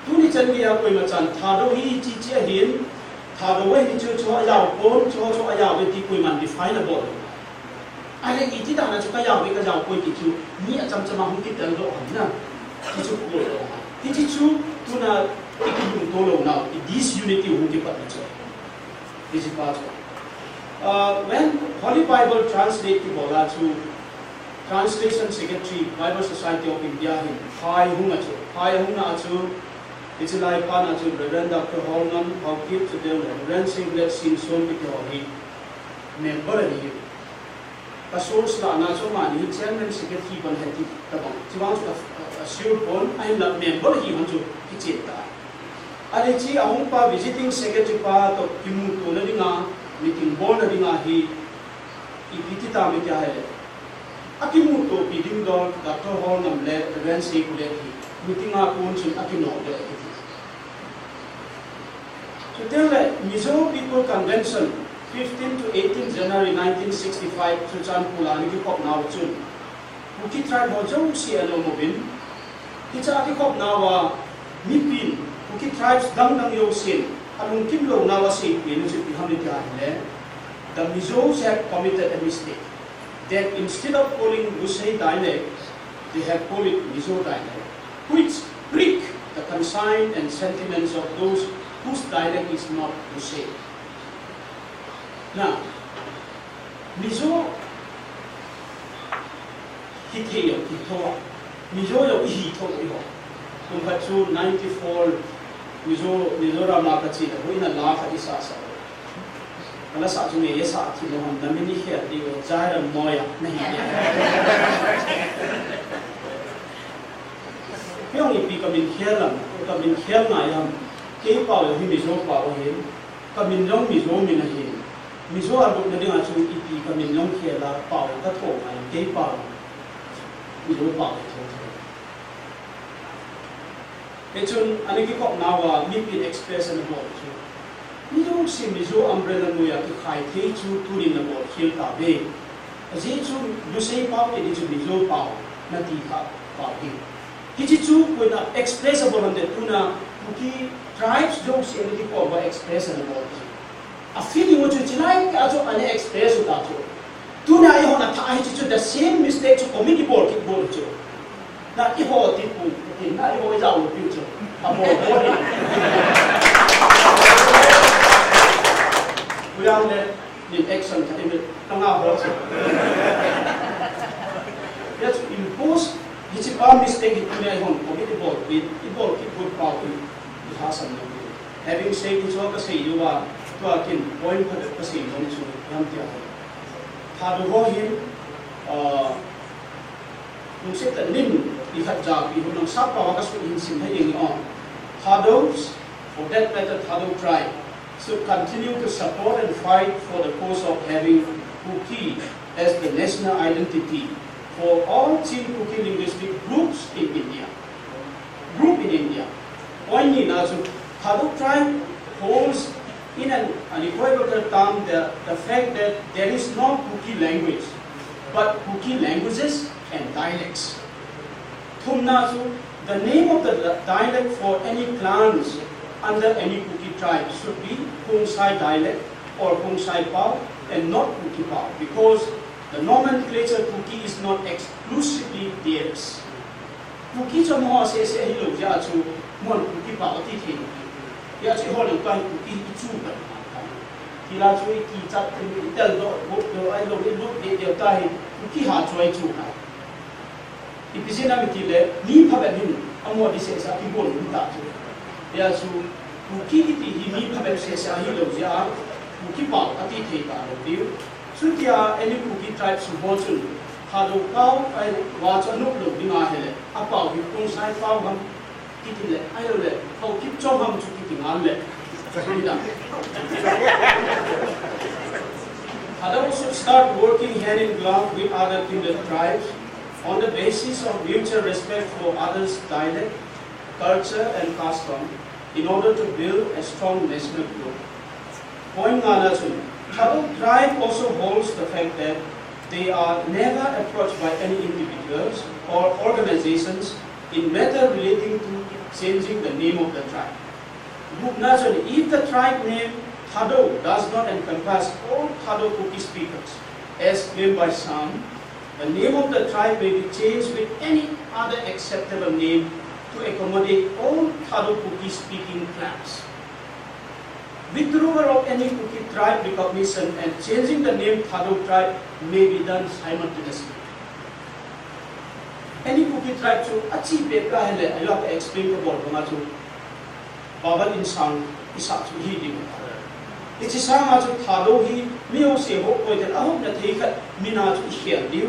Tuni chan geiya koima chan Thadou hi chi chi ahin, Thadou hi chu chu ajao pon, chu chu ajao ve ti koiman define abol. Ahile iti dan a chu kajao ve kajao poi ti chu mi achamcham a hung kitel doh ham na. Ti chu koi doh ham. Ti chu chu tuna ikilungto lou nau, i disunity hung kipat na chu. Hiche pa chu. Uh, when Holy Bible translate kibol a chu, Translation Secretary, Bible Society of India hin, phai hung a chu, phai hung a chu, hiche lai phat a chu, Reverend Doctor Holngam Haokip, chuteng le Reverend Singlet Singson kiti ho hi member ahi. Ka source lah a chu amani hi chairman secretary bon ahi ti tabang. Chuvang chu ka, ka, ka sure pon, ahinla member ahi hon chu kichen ta. Ahile hiche ahung pa visiting secretary pa toh kimuto na dinga, meeting bol na dinga hi, ipi ti tam iti ahile. Akimuto pi ding dol, Doctor Holngam le Reverend Singlet hi, meeting a kon chun akino le kiti. Chuteng le Mizo People Convention, fifteen to eighteen January nineteen sixty-five, Churachandpur a ana kikhop nau chun, Kuki tribe ho jouse ana um uvin, hiche a kikhop nauva mipin, Kuki tribes dang dang jousen, alungkim lou nauva asei pen u chu ipi ham iti ahile, the Mizos have committed a mistake, that instead of calling Lusei dialect, they have called it Mizo dialect, which prick the conscience and sentiments of those whose dialect is not Lusei. Na, Mizo hithei jong hitho a, Mizo jong ihi tho u iho. Kum khat chu ninety-four Mizo, Mizoram a kache le, hoina la khat isa sa. Kala sa chu nge, ye sa thi lou ham, na min ikhel diu, Jairam Moya, nahi. Keiho ipi kamin khel lam, kamin khel ngai lam, kei pao jong hi Mizo pao ahi, kamin jong Mizo min ahi. Mizo a lutna dinga chu ipi kamin jong khel a pao katho ngai, kei pao, Mizo pao ahi. Hichun, ana kikhop nauva, mipin express ana bol chu. Mizo si Mizo umbrella noiya kikhai thei chu tunin nabol khel tauve. Ajeh chu Lusei pao kiti chu Mizo pao nati kha pao hi. Hiche chu koina express abol hon te tuna Kuki tribes jouse ana kikhop uva express ana bol chu. A feeling u chu chilai kah a chu ana express u ta chu. Tuna eihon athah a hiche chu the same mistake chu commit ibol kit bou chu. Na eiho ti pu, ti na eiho ijao lou pi chu. Abol bol hi. Kuyang le, in action khat in, kanga ho chu. Hia chu impose, hiche pa mistake hi tuna eihon commit ibol pi, ibol kit bou pao hi, ilhahsam lou pi. Having said this, kasei diu va, tua kin point khat kasei nom chu, ipi ham tia. Thadou ho hin, ah, lungset tah in, ikhat ja pi hu nang sap pao a kasu hin sim hai ding o. Thadous, for that matter, Thadou tribe, should continue to support and fight for the cause of having Kuki as the national identity for all Chin Kuki linguistic groups in India. Group in India. Point nina chu, Thadou tribe holds in an unequivocal term the, the fact that there is no Kuki language, but Kuki languages and dialects. Thumna chu, the name of the di-, dialect for any clans under any Kuki tribe should be Khongsai dialect or Khongsai Pao and not Kuki Pao, because the nomenclature Kuki is not exclusively theirs. Kuki chu amaho sese ahilou jeh a chu, amahon Kuki Pao ati thei lou. Hijeh a chu eiho jong tua hi Kuki hi ichu pen. Hilai chu ikichat, itel doh, got doh, ahilou le lut deh deh tua hi Kuki ha chu ahi chu ahi. Ipi jeh ham itile, mi phabep hin amaho di sese a kibol um ta chu. Hijeh a chu, Kuki kiti hi mi phabep sese ahilou jeh a, Kuki Pao ati thei talou diu. Chutia any Kuki tribes ho chun, Thadou Pao ahi, va chu anop lou ding ahile, apao hi Khongsai Pao ham, kiti le, ahilou le, Haokip Chom ham chu kiti ngal le. Thadou should start working hand in glove with other kindred tribes on the basis of mutual respect for others' dialect, culture and custom in order to build a strong national group. Point ngana chun, Thadou tribe also holds the fact that they are never approached by any individuals or organizations in matter relating to changing the name of the tribe. Gupna chun, if the tribe name Thadou does not encompass all Thadou Kuki speakers, as claimed by some, the name of the tribe may be changed with any other acceptable name to accommodate all Thadou Kuki speaking clans. Withdrawal of any Kuki tribe recognition and changing the name Thadou tribe may be done simultaneously. Any Kuki tribe chu achih peh ahile, ahilouleh explain kabol banga chu, Babel in sang isah chu hi ding. Hiche sanga chu Thadou hi mi ho sese ho koi ten ahopna thei khat min a chu ikhel diu.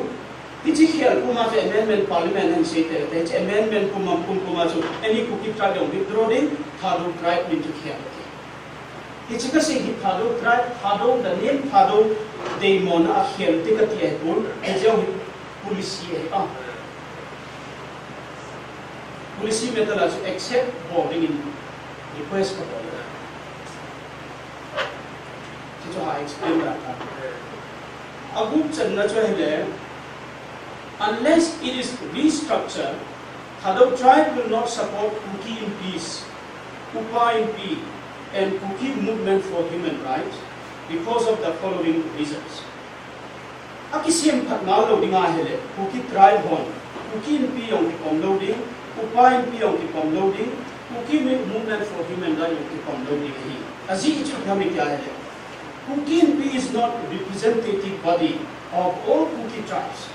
Hiche khel puma chu amendment parliament in asei te, hiche amendment puma, pum puma chu any Kuki tribe jong withdraw ding, Thadou tribe min chu khel ding. Hiche kasei hi Thadou tribe, Thadou, the name Thadou deimona a khel te kati ahipon, hiche hi policy ahi a. Policy matter a chu accept bol dingin request kabol. Hiche chu ha explain da ta. Agup channa chu ahile, unless it is restructured, Thadou tribe will not support Kuki Inpi's, Upa Inpi, and Kuki Movement for Human Rights because of the following reasons. Akisem phat ngal lou ding ahile, Kuki tribe hon, Kuki Inpi jong kipom lou ding, Upa Inpi jong kipom lou ding, Kuki Mi-, Movement for Human Rights jong kipom lou ding ahi. Ajeh chu ipi ham iti ahile, Kuki Inpi is not representative body of all Kuki tribes,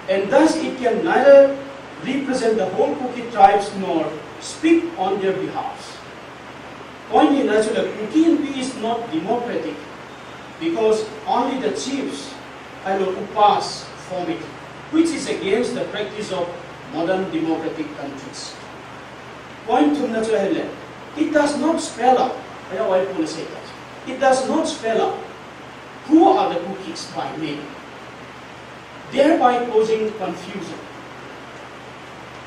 and thus it can neither represent the whole Kuki tribes nor speak on their behalf. Point nina chu le, Kuki Inpi is not democratic because only the chiefs and the upas form it, which is against the practice of modern democratic countries. Point thumna chu ahile, it does not spell out, ahiya Waipun asei ta chu, it does not spell out who are the Kukis by name, thereby causing confusion.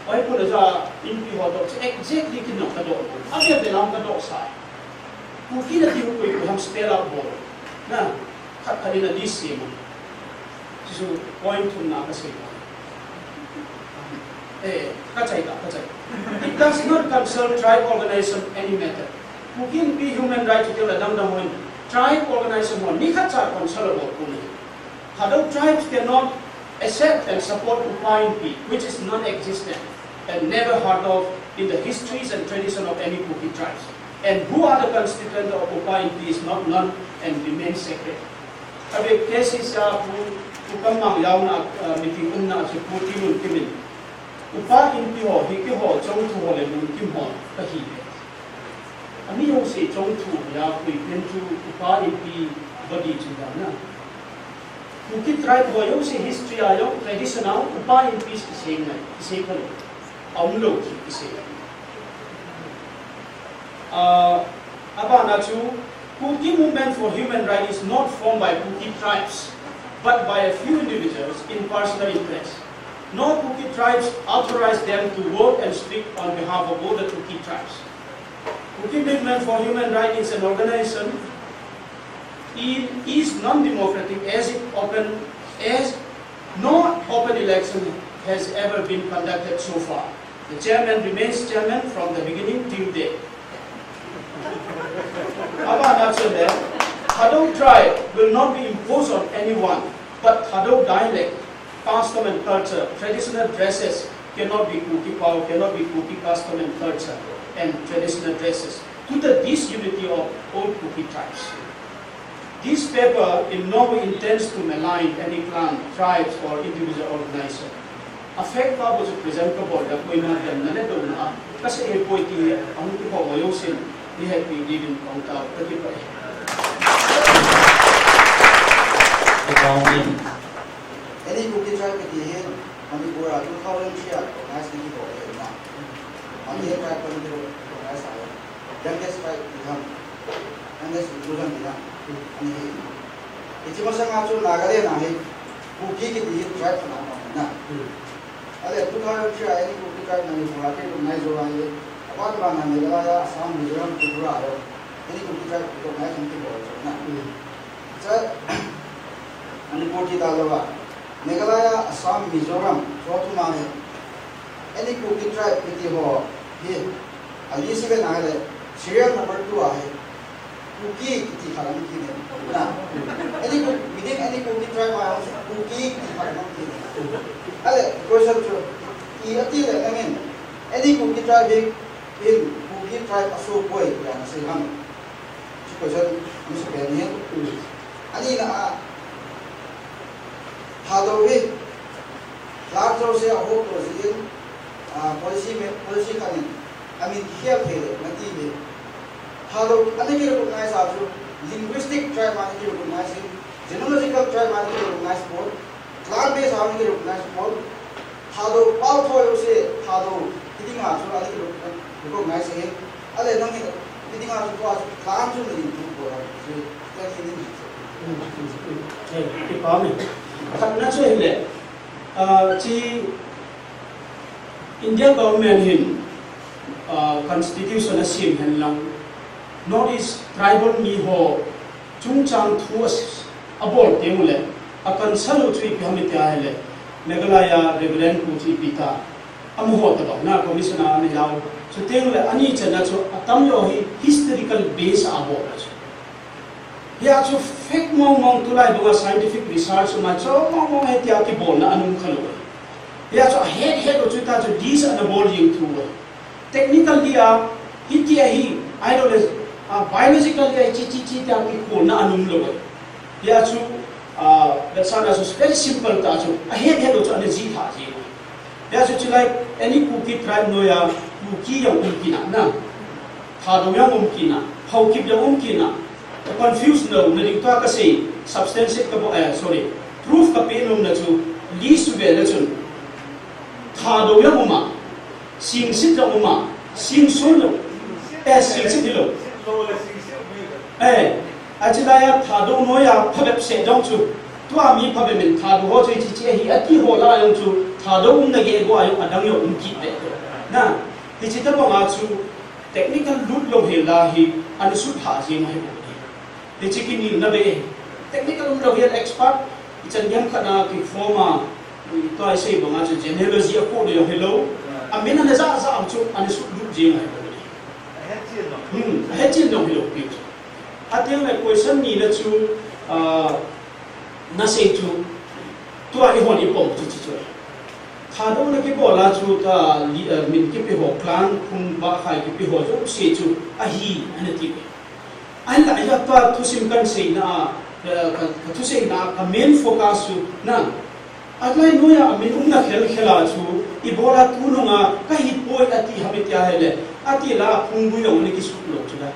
Waipun aja Inpi ho toh chu exactly kin jong kadoh lou. Abel bel a kadoh sai. Kuki nati hu koi koi ham spell out bol. Na, khat khat in a list sem. Chuchu point thumna kasei. Eh, kachai ta, kachai. It does not consult tribe organization any matter. Kuki Inpi human rights tia la dang dang hon, tribe organization hon nikhat cha consult abol pon ahi. Thadou tribes cannot accept and support Upa Inpi, which is non-existent and never heard of in the histories and tradition of any Kuki tribes. And who are the constituents of Upa Inpi is not known and remains secret. Abe K C C a Pu, Pu Kammang jaona, uh, meeting umna a chu Pu Tinlunkim in, Upa Inpi ho hi keiho Chongthu ho le Lunkim ho kahi ve. Ami jouse Chongthu ho a koi pen chu Upa Inpi body chu dan na. Kuki tribe ho jouse history a jong tradition a Upa Inpi kisei ngai, kisei kha lou. Aum lou chu kisei. Ah, abana chu, Kuki Movement for Human Rights is not formed by Kuki tribes, but by a few individuals in personal interest. No Kuki tribes authorize them to work and speak on behalf of all the Kuki tribes. Kuki Movement for Human Rights is an organization in, is non-democratic as it open, as no open election has ever been conducted so far. The chairman remains chairman from the beginning till date. Abana chule, Thadou tribe will not be imposed on anyone, but Thadou dialect, custom and culture, traditional dresses cannot be Kuki power, cannot be Kuki custom and culture and traditional dresses to the disunity of all Kuki tribes. This paper in no way intends to malign any clan, tribes or individual organization. A fact pa bou chu present kabol le koima damna le douna a kasei poi ti hi ahung kihou ho jousen nahetpi diuvin kahung tao, kakipah e. Any Kuki tribe kiti hi Manipur a two thousand three a recognize ana kibol ahi na. Any tribe Manipur a recognize ahi. Youngest tribe ti ham, youngest inclusion ti ham, ani hi. Hiche masanga chu Nagaland a hi Kuki kiti hi tribe khat ana um na. Ahile two thousand three a any Kuki tribe Manipur a kirecognize jou ahi. Aban bana Meghalaya, Assam, Mizoram, Tripura a jong any Kuki tribe recognize ana kibol jou na. Cha, Manipur ti talou a, Meghalaya, Assam, Mizoram, chu thum a hi any Kuki tribe kiti ho hi a list vet na le, serial number two a hi Kuki kiti khat ana um kit e. Na. Any Ku-, within any Kuki tribe a Kuki kiti khat ana um kit e. Ahile question chu, i ati le nangin any Kuki tribe hi in Kuki tribe aso poi tia nasei ham? Chu question ana sei pen ahi. Ani na a, Thadou hi clan jouse ahop to jin, ah, policy me, policy khat in amin kikhel thei le nati le. Thadou ana kirecognize a chu linguistic tribe a ana kirecognize in, genealogical tribe a ana kirecognize pon, clan base a ana kirecognize pon. Thadou pao thoi u se, Thadou, hiding a chu ana kirecognize ahi. Ahile nangin, hiding a chu tua chu clan chu nadin thu poi ham, chu, tua hi nadin thu. Eh, kipah e. Khatna chu hile, ah, chi India government hin, ah, constitution asem hen lang, North East tribal mi ho chungchang thu a s-, abol teng ule, a concern u chu ipi ham iti ahile, Meghalaya Reverend Pu chu ipi ta, amaho tobang na commissioner ana hiu, chuteng le ani channa chu atam jo hi historical base a abol a chu. Hia chu fact mong mong tulai banga scientific research ma chu mong mong he tia kibolna ana um kha lou. Hia chu ahet het u chu ta chu list ana bol jing thu. Technically a, hiti ahi, ahilouleh, ah, biologically a, chi, chi, chi, tia kikholna ana um lou e. Hia chu, ah, that's why chu very simple ta chu, ahet het u chu ana jih lha jing. Hia chu chulai, any Kuki tribe noiya, Kuki jong um kit na, na. Thadou jong um kit na, Haokip jong um kit na. Confuse lou na ding tua kasei, substantiate kabol, eh, sorry, proof kapeh nom na chu, list chu ve le chun. Thadou jong um a, Singsit jong um a, Singson jong, eh, Singsit hilou. Eh, achilai a Thadou noiya phabep seh jong chu, tua mi phabep in Thadou ho chu hiche hiche ahi ati ho lah a jong chu, Thadou umna gei go a jong adang jong um kit ve. Na, hiche tobang a chu, technical lut lou hel a hi, ana sut lha jing ahi. Hiche kinelna beh, technical umlou hian expert, ichan gei khat a kiform a, tua isei banga chu genealogy a kho lou hilou. Amin ana ja ja chu ana sut lut jing ahi. Hmm, ahet chin jong hilou pi chu. Ateng le question nina chu, ah, nasei chu, tua eihon ipom chu chu chu. Thadou na kibol a chu ta li, ah, min kipe ho clan, khum ba khai kipe ho jouse chu ahi ana ti. Ahinla, ahi tua thusim kan seina a, eh, ka, ka thuseina a, ka main focus chu, na, atlai noiya min umna khel khel a chu, ibola tunung a, ka hi poi ati ham iti ahile, ati la phunggui jong ana kisut lou chu la.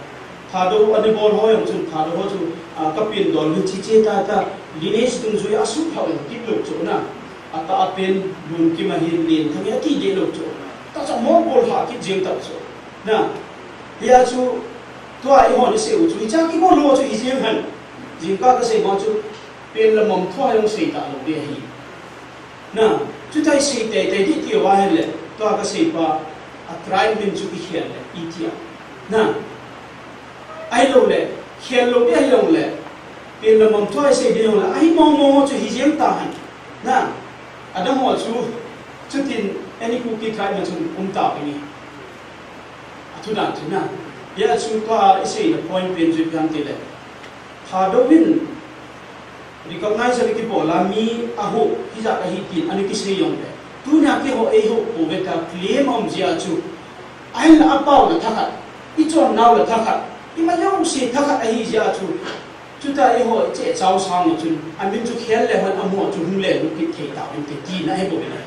Thadou ana bol ho jong chun, Thadou ho chu, ah, ka pen dol hin chi che ta ta, lineage dungjui a sut lhau jong kit lou chu na. Ata a pen Lunkim ahin Lenthang ati deh lou chu. Ta chu mo bol lha kit jeng ta chu. Na, hia chu, tua eihon isei u chu, hicha kibol lou chu hi jeng hen. Jingkah kasei ma chu, pen le mam thua jong sei talou ding ahi. Na, chuta isei teitei ding tiu ahile, tua kasei pa, a tribe min chu ikhel le, itia. Na, ahilouleh, khel lou ding ahilou le, pen le mam thua isei ding ahilou le, ahi mong mong chu hi jeng ta hen. Na, adang ho chu, chutin, any Kuki tribe ma chun um ta ding ahi. Athu dan chu na. Hia chu ka isei na point pen chu ipi ham tile, Thadou in recognize ana kibol a mi aho hijat ahi tin ana kisei jongle, tunia keiho eiho pouve tia claim aum jeh a chu, ahinla apao le thakhat, ichon nau le thakhat, ima jouse thakhat ahi jeh a chu, chutia eiho ichehchao sang u chun, amin chu khel le hon amu a chu hung le lut kit thei tauvinte tina ahibouve.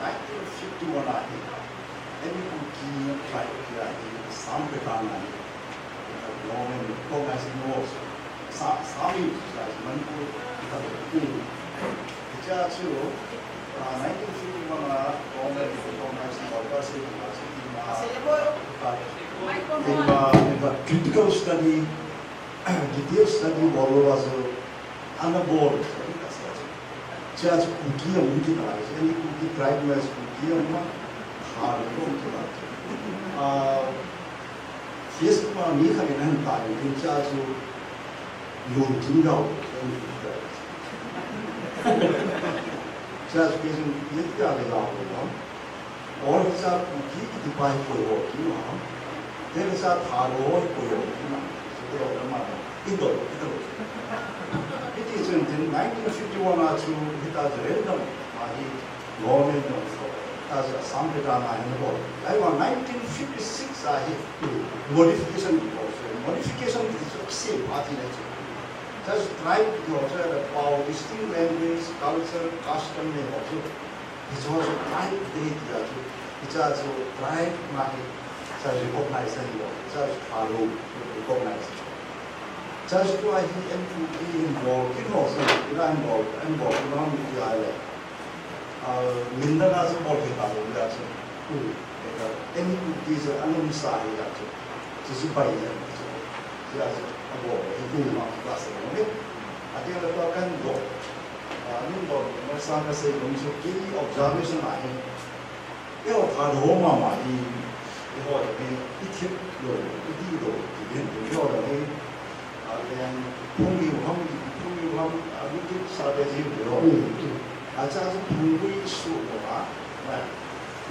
Nineteen fifty-one a hi, any Kuki tribe hi a hi, Assam pekang a hi, government recognizing laws, Sa-, Sami, Manipur, Hicha chu, ah, nineteen fifty-one a government recognizing law, ah, critical study, detailed study, bol lou a chu, ana bol, Church Kuki a um kit a, any Kuki tribe ma Kuki a um a, Thadou a um kit a. Ah, Facebook a mi khat in ahin tah in, church chu lungkim gao, any Kuki tribe. Church Kuki chu, ye tia le gao lo. All hicha Kuki kiti pa hi koi ho kima. Then hicha Thadou ho hi koi ho kima. So, koi ho kima. Indo, indo. Iti chun tin nineteen fifty-one a chu hita chu random a hi government no so. Ta chu Assam pekang a hin bol. Ahivang nineteen fifty-six a hi modification bol. So, modification kiti chu ase party na chu. Just tribe kiti ho chu, the power, distinct language, culture, custom ne ho chu. Hichu chu tribe te tia chu, hicha chu tribe ma hi, cha recognize ahi lo, cha chu Thadou recognize. Cha chu ahi M Q P involve, kin ho chu, ila involve, involve, kin ho mi tia le. Ah, min dang a chu bol thei ta lo tia chu. Hmm. Eka, M Q P chu anung sa hi tia chu. Chu chu pai tia chu. Tia chu, abol, hi kum ma, class lo ni. Ati le pa kan do. Ah, min do, ma sa ka sei lo chu, kei observation ahi. Eiho Thadou ho mama hi, eiho hi, i thip lou, i dih lou, ti din, eiho hi, a, leng, phung u ham, phung u ham, a, lu kit sa te ji u lo. Mm. A cha chu phunggui su lou a, na.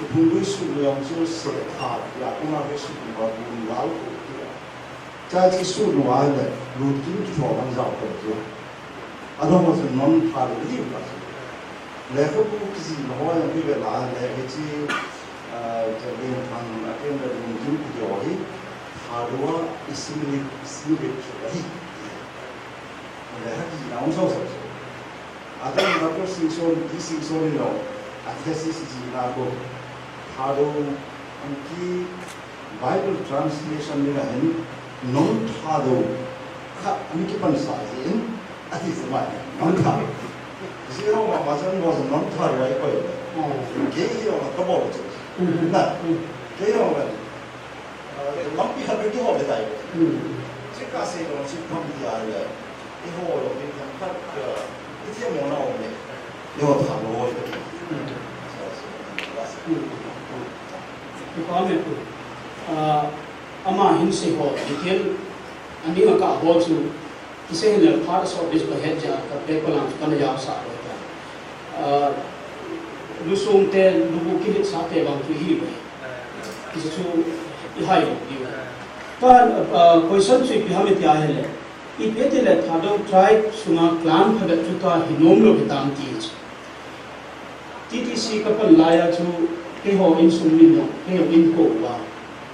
I phunggui su lou jong chu se tha, ya, kung a ke su lou a, bu lal ko ti a. Cha chu su lou a le, lu kin ki tho man jao ko ti a. Adang ho chu non Thadou hi ka chu. Lekhabu kijihna ho jong hi ve la le hiche, ah, Jallianwala Bagh, a ken le Lungjim kiti ho hi Thadou a assimilate, assimilate chu ahi. Lekha kijihna hung sao sao chu. Adang Doctor Singson, D Singson in jong, a thesis jihna a kon, Thadou Kuki Bible translation dinga hin, non Thadou khat ana kipansah jeh in, ati chu mai, non Thadou. Jeh ho mama chan ho chu non Thadou ahi koi. Oh. Kei hi jong ka bol chu. Mm. Na, kei jong ka, ah, lampi khat kihol le tai. Mm. Chu ka sei lou chu ipi ham ti a le. Eiho jong hi themkhat, eh, i themmo na um le, eiho Thadou ho hi. Kipa me pu. Ah, ama hin sei ho, detail, aning a ka bol chu, kisei hin le phat a sot ding chu ka het jeh a, ka paper lang chu kana jaosah lou ta. Ah, lusung te, lubu kiletsah te vang chu hi ve. Hichu i hai lou diu. Ka, ah, question chu ipi ham i ti a hile. Ipi ti le Thadou tribe sunga clan phabep chu tua hi nom lou hitam ti chu. T T C ka pan lai a chu keiho insung min jong, keiho inko uva.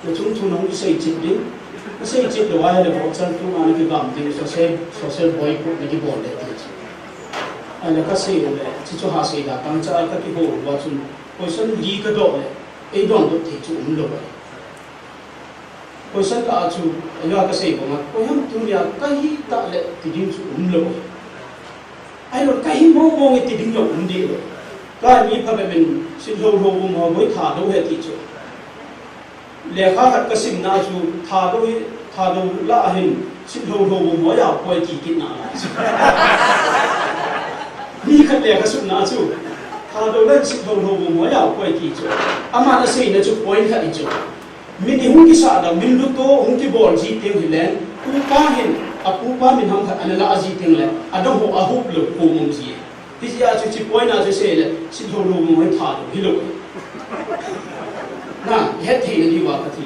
Na chung chung na hung sei chet ding. Na sei chet lou a hile bochan tu ana kigam ding, social, social boycott na kibol le ti chu. Ahile ka sei u le, chu chu ha sei da tang cha ka kihou uva chun, question li ka doh le, ei donbut thei chu um lou ahi. Question kah a chu, ahilouleh ka sei banga, koi ham tunia ka hi tah le ti ding chu um lou. Ahilou, ka hi mong mong e ti ding jong um deh lou. Ka mi phabep in, sin lou lou um ho, boi Thadou ahi ti chu. Lekha khat ka simna chu, Thadou hi, Thadou lah a hin, Sitlhou lhou bou mo ya poi ti kit na lai chu. Mi khat le ka sut na chu. Thadou lah a hin Sitlhou lhou bou mo ya poi ti chu. Aman asei na chu point khat hi chu. Min i hung kisah da, min luto hung kibol ji teng hi leng, upa hin, a pupa min ham khat ana la ji teng le, adang ho ahup lou, ko mong ji. Hijeh a chu chi point a chu sei le, Sitlhou lhou bou mo hi Thadou hi lou. Na, het thei na diu a ka ti.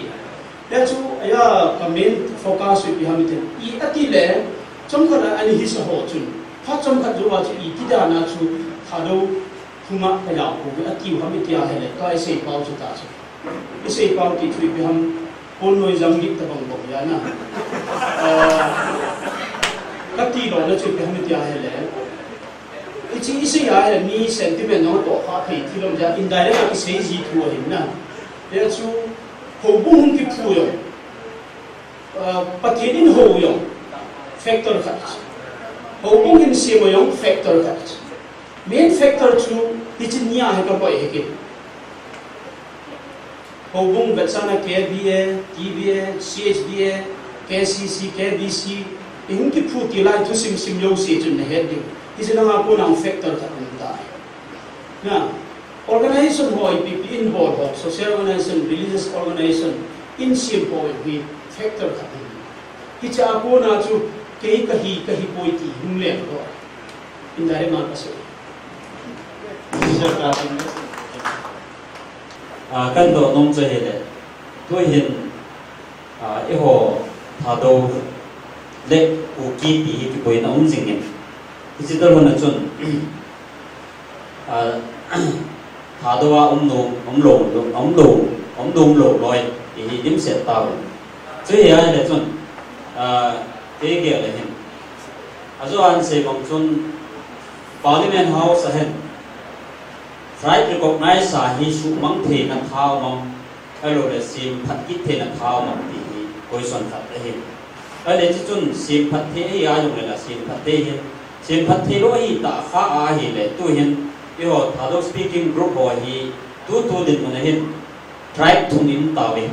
Ya chu, ya, ka main focus chu ipi ham iti. I ati le, chomkhat a ani hisa ho chun. Phat chomkhat jou a chu i ti dan a chu, Thadou thuma ka ya ko, ati u ham iti a hele, ka i sei pau chu ta chu. I sei pau ti chu ipi ham, pon noi jam dik ta bang bang ya na. Ah, ka ti lou na chu ipi ham iti a hele. Hichi i sei a hele, mi sentiment nong toh kha thei thil um ja, indirect a kisei ji thu ahin na. Ya chu, houbung hung kiphu jong. Ah, Pathen in hou jong factor khat. Houbung in sem jong factor khat. Main factor chu hichi ni a hi ka koi hi kit. Houbung vetsahna K B A, T B A, C H D A, K C C, K B C, i hung kiphu ti lai thusim sim jouse chun na het diu. Hichi langa kona factor khat um ta. Na, organization ho ipi ipi in bol ho, social organization, religious organization, in sem ho hi factor khat um. Hicha kona chu kei kahi, kahi poi ti hung leng ho. Indirect ma ka sei. Ah, kan doh nom chu hile. Tu hin, ah, eiho Thadou le Kuki ti hi kiboina um jing in. Hichi tal hon a chun, ah, Thadou a um nom, um lou, um lou, um nom lou loi ti hi dimset tauve. Chu hi ahile chun, ah, kei gel le hin. Ajo an sei bang chun Parliament House a hin tribe recognize a hi suhmang theina tha um am, ahilou le semphat kit theina tha um am ti hi question khat ahi. Ahile chuchun semphat thei ahi a jongle la semphat thei hi, semphat thei lou ahi tah kha ahile tu hin eiho Thadou speaking group ho hi tutu dinmun a hin tribe thum i um tauve.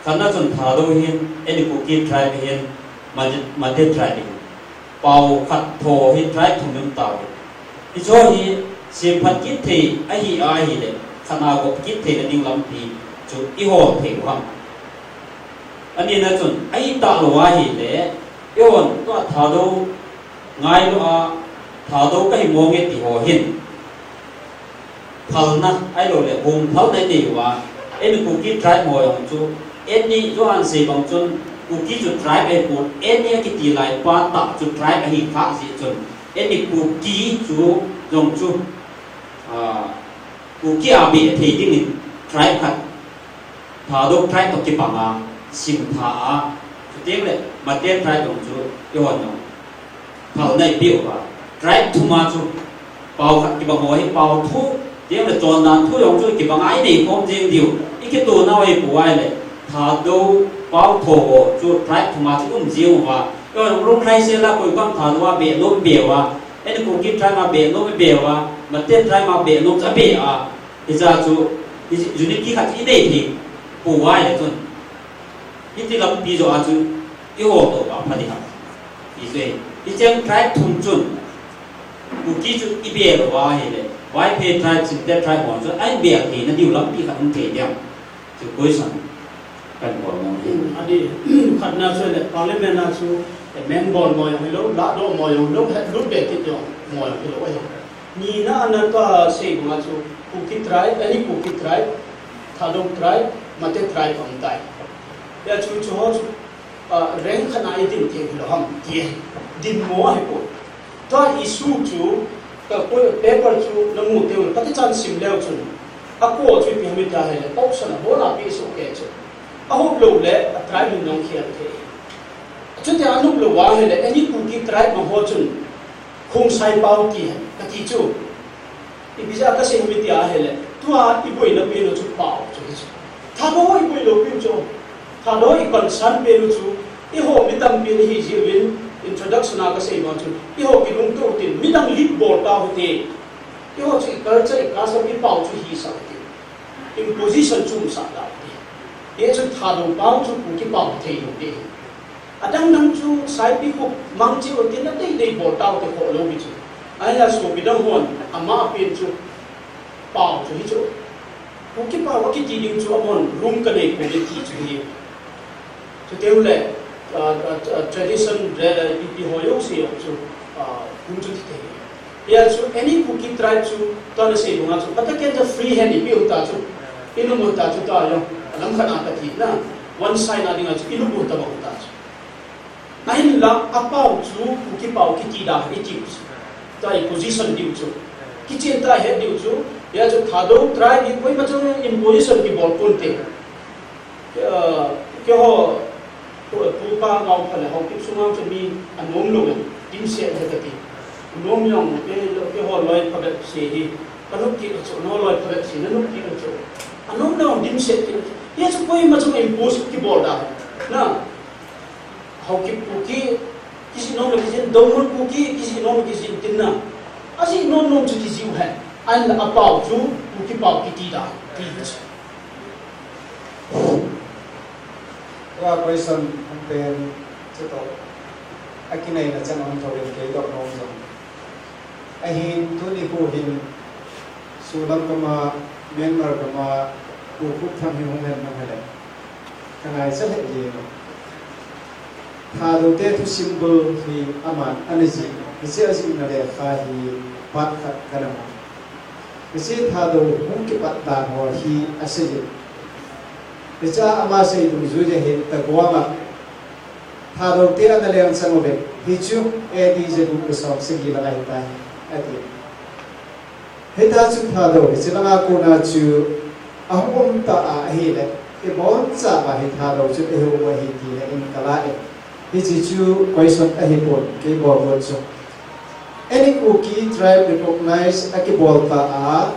Khatna chun Thadou hin, Any Kuki tribe hin, Mate, Mate tribe hin. Pao khat tho hi tribe thum i um tauve. Hicho hi semphat kit thei ahi ahile, khat a gop kit theina ding lampi chu i hol thei u ham. Anina chun, ahi talou ahile, eihon tua Thadou ngailua, Thadou kahi monge ti ho hin phalna, ahilou le, hung phalna i nei uva, Any Kuki tribe ho jong chu, any, Johan sei bang chun, Kuki chu tribe ahipon, any akiti lai pa tah chu tribe ahi kha jeh chun, Any Kuki chu jong chu, ah, Kuki a beh thei dingin tribe khat, Thadou tribe toh kibanga, simtha a, chuteng le, Mate tribe jong chu, eihon jong phalna i peh uva. Tribe thum a chu, pao khat kibang ho hi pao thu, chuteng le chondan thu jong chu kibanga i nei khom jeng diu. I kitoh nau ahipoi le, Thadou pao tho ho chu tribe thum a chu um jeng uva. Eihon lunglhai sel a koi kam Thadou a beh nom i beh uva. Any Kuki tribe a beh nom i beh uva. Mate tribe a beh nom chu a beh a. Hicha chu, hi unity khat i nei thei pouva ahile chun. Hiti lampi joh a chu, i hol toh uva pha ding ham. Hichu, hicheng tribe thum chun, Kuki chu i bel uva ahile, Vaiphei tribe, Chingte tribe ho chu, ahin bel theina diu lampi khat um thei diam. Chu question kan bol nom ahi. Adi, khatna chu le, parliament a chu, amend bol mo jong hilou, ladoh mo jong hilou, hetlut be kit jong mo jong hilou ahi. Nina a na tua sei banga chu Kuki tribe, Any Kuki tribe, Thadou tribe, Mate tribe aum tai. Ya chu chu ho chu, ah, rank khat a i din thei hilou ham ti. Din mo ahipoi. Tua issue chu, ka ko paper chu na mu teu, ka kichan sim leu chun. Ako chu ipi ham iti ahile, option abon a pi so ke chu. Ahup lou le, a tribe in jong khel thei. Chuti a ahup lou ahile, Any Kuki tribe ma ho chun. Khongsai pao ti hi, kati chu. Ipi jeh a kasei ham iti ahile, tua i boina pen u chu pao chu hi chu. Thadou i boi lou pen chu. Thadou i concern pen u chu. Eiho mi tampi nahi jeh uvin introduction a kasei bang chu. Eiho kilungto u tin, midang lead bol tau hite. Eiho chu i culture, i custom, i pao chu hisah u tin. Imposition chu umsah tau hite. Hichu Thadou pao chu Kuki pao thei lou ding. Adang dang chu Saipikhup Mangchi u tin a dei dei bol tau te kho lou hi chu. Ahinla sopi dang hon ama pen chu pao chu hichu. Kuki pao akiti ding chu amahon room kanei pou ve ti chu hi. Chuteng le, ah, ah, ah, tradition, eh, ipi ho jouse jong chu, ah, hung chu ti thei. Hia chu any Kuki tribe chu, tua nasei banga chu, pataken chu free hand ipi u ta chu, ilum u ta chu tua jong, alam khat a kati na, one side a dinga chu, ilum u ta bang u ta chu. Ahinla, apao chu, Kuki pao kiti da, iti u chu. Tua i position diu chu. Kichen ta het diu chu, hia chu Thadou tribe hi koima chun imposition kibol pon te. Ke, ah, keiho, pu, pu pa ngau pha le Haokip sunga chu mi anom lou e, dimset le kati. Anom jong, ke, keiho loi phabep se hi, kanop kit le chu, no loi phabep se, nanop kit le chu. Anom lou dimset kit le chu. Hia chu koima chun impose kibol da. Na, Haokip Kuki, kijih nom le kijih, Doungel Kuki, kijih nom le kijih tin na. Ajih nom nom chu kijih u hen. Ahinla apao chu, Kuki pao kiti da, ti chu. Tua question hung pen chutoh akineina chan hung thou in kei doh nom jong. Ahin tuni khu hin Sulam gam a, Myanmar gam a, Ukhrul tham hi hung hen nang hile. Ka ngaichat lheh jeng. Thadou te thu symbol hi aman ana jih. Hiche ajihna lekha hi part khat kana mu. Hiche Thadou hung kipat dan ho hi asei jin. Hiche a ama sei dungjui le hin Tagwang a Thadou te ana lengchang uve. Hichu A D jagup le som sagi langa hitai, ati. Hita chu Thadou hiche langa kona chu ahung um ta a ahile, iboncha a hi Thadou chu ihi um u ahi ti le in kala e. Hiche chu question ahipon, kei bol got chu. Any Kuki tribe recognize akibol ta a,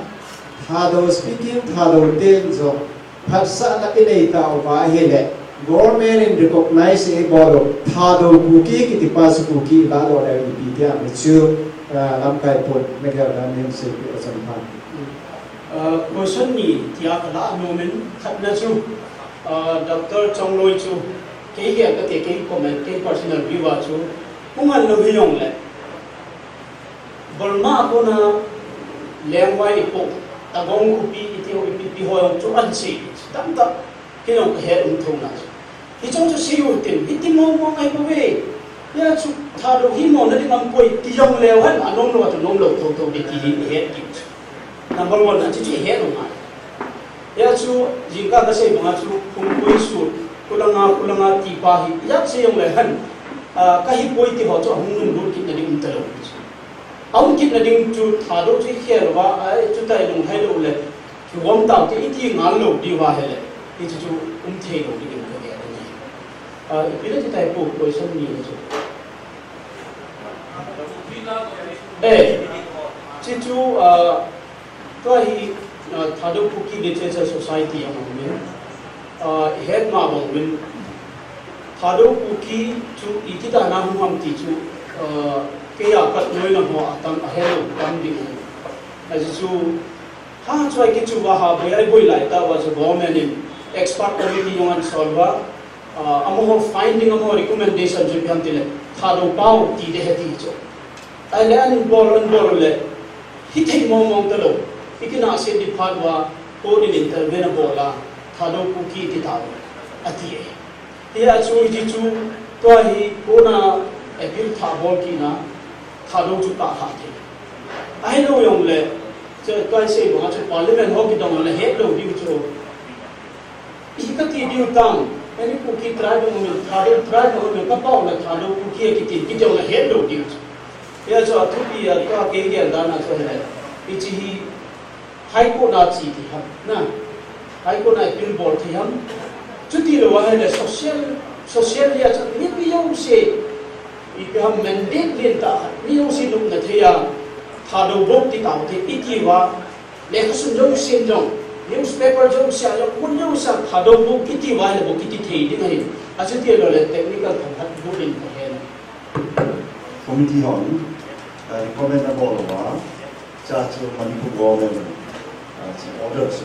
Thadou speaking Thadou ten jong phatsahna inei tauva ahile, government in recognize eibol u, Thadou Kuki kitipa chu Kuki ilah lou le ipi tia hichu, ah, lamkai pon, nagel dan nin seipi achan pha. Ah, question ni tia kala nom in khatna chu, ah, Doctor Chongloi chu, kei hi kati, kei comment, kei personal view a chu, hung an lou hijongle, Burma a kona lengvai ipo, Tagong khopi iti ho, ipi, ipi ho jong chu an sei, tamtah, kei jong kahet um thou na chu. Hichu chu sei u tin, hiti mong mong ahi bouve. Hia chu Thadou hi mona ding aum poi, ti jong leu hen, anom lou a chu nom lou thou thou ding ti hi ihet kit chu. Number one, achu chu ihet u ngai. Hia chu, jingkah kasei banga chu, phung koi su, khulanga, khulanga ti pa hi, ijat sei jong leu hen, ah, kahi poi ti ho chu, ahung nunglut kitna ding um talou. Ahung kitna ding chu Thadou chu khel uva, a, chuti lunglhai lou le, kigom tau te iti ngal lou diu va ahile, hichu chu um thei lou ding in kagel ahi. A, ipi le chuti po question ni le chu. Eh, chuchu, a, tua hi, a, Thadou Kuki Literature Society a um in, a, ihet ma bang uvin, Thadou Kuki chu iti dan a hung ham ti chu, ah, kei a pat noina ho atam ahelou tam ding. Ajeh chu, ha chu a kichu uva ha boi a iboi lai tah uva chu government in expert committee jong ana sol uva, ah, amaho finding, amaho recommendation chu ipi ham tile, Thadou pao ti ding ahi ti chu. Ahile ahin bol, ahin bol le, hithei mong mong talou, ikinah set ding phat uva, court in intervene abol a, Thadou Kuki iti tau, ati e. Hia chu, hichu, tua hi, kona appeal thah bol kitna, Thadou chu kah thah thei. Ahilou jongle, chu tua isei banga chu parliament ho kidong le hetlou diu chu. Ipi kati diu tam, any Kuki tribe jong umin, Thadou tribe jong umin, kapao le Thadou Kuki akiti, kiti jong le hetlou diu chu. Hia chu athupi a, tua kei gel dan a chu ahile, hiche hi High Court a che thei ham, na. High Court a appeal bol thei ham. Chuti lou ahile social, social a chu mipi jouse, ipi ham mandate lentah, mi jouse nopna thei a, Thadou bou ti tau te, iti uva, lekhasun jouse jong, newspaper jouse a jong, mun jouse a Thadou bou kiti uva ahile bou kiti thei ding ahi. Achuti lou le technical themkhat bou in kahen. Committee hon, eh, recommend abol uva, cha chu Manipur government, eh, chu order chu.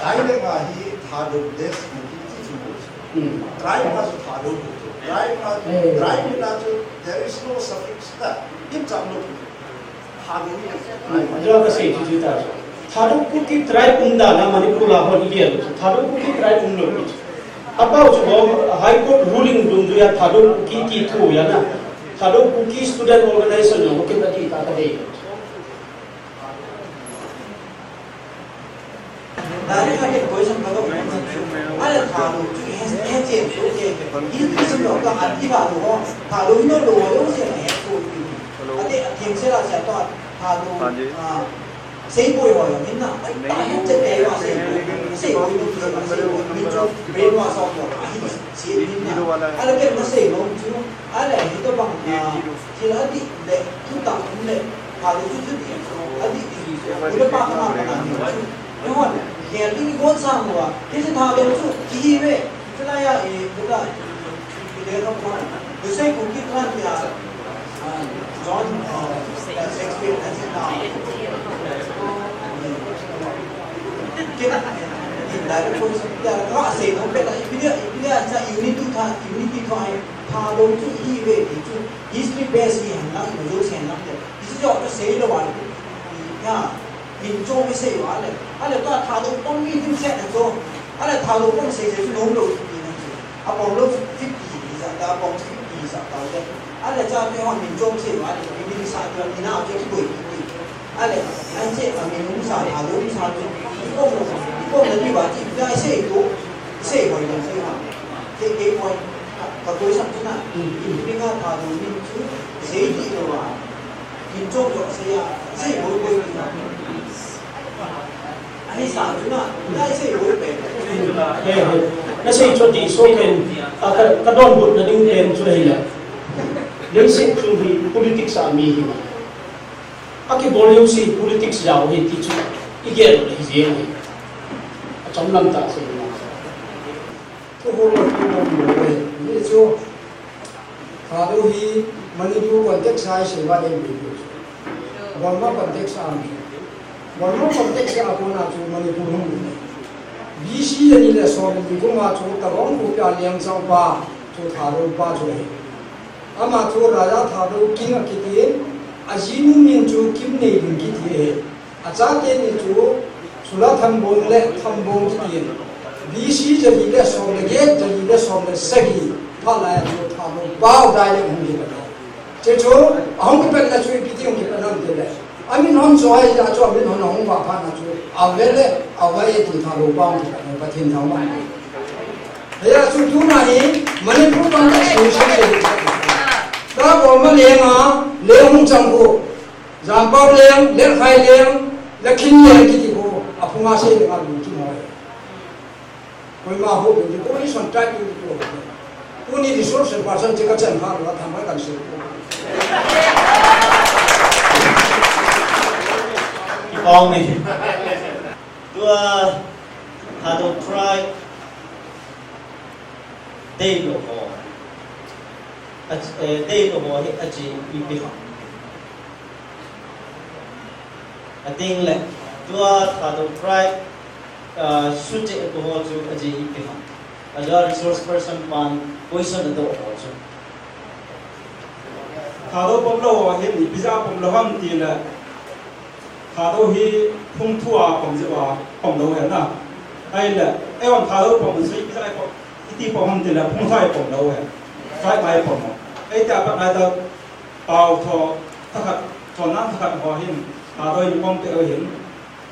Dialect a hi Thadou dash Kuki ti chu mo. Hmm. Tribe a chu Thadou Kuki. Tribe a, eh, tribe in a chu there is no suffix ka. Im chang lo. Thadou ni. Hmm. Ajou ka sei chu chu ta. Thadou Kuki tribe um dan a Manipur a hon lian. Thadou Kuki tribe um lo. Apao chu High Court ruling dungjuia Thadou Kuki ti thu ahi na. Thadou Kuki Student Organization jong kiti ta ka dei. Direct a ke question ka lo. Ala Thadou chu he, he che chu ke. Hi tu sim lo ka anti Thadou ho. Thadou no lo ho yo se he chu. Ate athiam se la se to Thadou. Haan ji. Ah, seipoi ho yo hin na. Ai, ta he che te wa seipoi. Seipoi no tu ma seipoi. Min chu brainwash ho. Ahi se hin na. Ala ke ma sei lo chu. Ala hi to bang. Ah, Thil adih le, thutah um le, Thadou chu chu dih, adih dih, u le pa khat a pat a ding chu. Eihon, khel ding i bol sang uva, hiche Thadou chu, kihi ve, chulai a, i, bula, i, i le ka pa, Lusei Kuki clan tia, ah, John, ah, Shakespeare a china. Kei, i, direct quotation tia, ka sei nom pet a, i, i, i, i, unity tha, unity Thadou chu ihiuve ti chu history base ihihen lang, ima jouse hen lang te. Hiche joh chu seilou a, ya, min chom isei uva le. Ahile tua Thadou pang mi dimset na chu. Ahile Thadou pang sei sei chu nom lou ti na chu. Apang lou chu fifty ti sa ta, apang fifty sa ta le. Ahile cha te ho min chom sei uva le, min sa tu, min a chu kiboi, kiboi. Ahile, ahin che, amin um sa, Thadou um sa chu, i pom, i pom na diu va ti, na i sei tu, i sei hoi na sei ha. Kei, kei poi, ka, ka koi sam chu na, i, i, i nga Thadou min chu, sei ti lou va. Min chom chom sei a, sei hoi hoi ti na. Ahi sa chu na, na i sei hoi pe. He, he. Na sei chu ti so ken, a ka, ka donbutna ding pen chu hile. Leiset chung hi politics a mi hi. Akibol jouse politics jao ahi ti chu igel le hijeng ahi. Achom lam tah sei na. Thu hol a thu hol le. Ni chu Thadou hi Manipur context a isei uva le mi chu. Burma context a mi. Burma context a kona chu Manipur hung le. B C jani le som ni kum a chu Tagong khopi a Liangchang pa chu Thadou pa chu ahi. Ama chu Raja Thadou King akitin, ajinu min chu Kimneilun kiti ahi. Achate ni chu Sula Thambon le Thambon kitin. B C jali le som le get, jali le som le sagi, phat lai a chu Thadou pao dai le hung kipat. Che chu, ahung kipatna chu ipi ti hung kipatna ham tile. Amin hon chu ahi a chu, amin hon ahung vah phat na chu, ave le, ave e ti Thadou pao hung kipatna, Pathen thangvah. Hia chu tuna hi Manipur pang ka solution se. Ka Burma lenga, leng hung chang ko. Jampao leng, Lekhaileng, Lakhin leng kiti ko. Aphunga sei le nga lungkim hoi. Koima ho pe, ko ison try to do. Tuni resource person che kachan kha lou, atham kan sei. Kipah e. Tua Thadou tribe deilou ho. A, eh, deilou ho hi aji ipi ham. Ating le, tua Thadou tribe, ah, suche ko ho chu aji ipi ham. Ajeh a resource person pan question adoh ho chu. Thadou pom lou ho hin ipi jeh a pom lou ham tile, Thadou hi phung thu a pom jeh a pom lou ahi na. Ahile, eiho Thadou pom chu ipi jeh a pom, iti pom ham tile, phung thu a pom lou ahi. Tribe a pom. Eiti a pat ngai ta, Pao tho thakhat, chonnan thakhat ho hin, Thadou in pom peh u hin.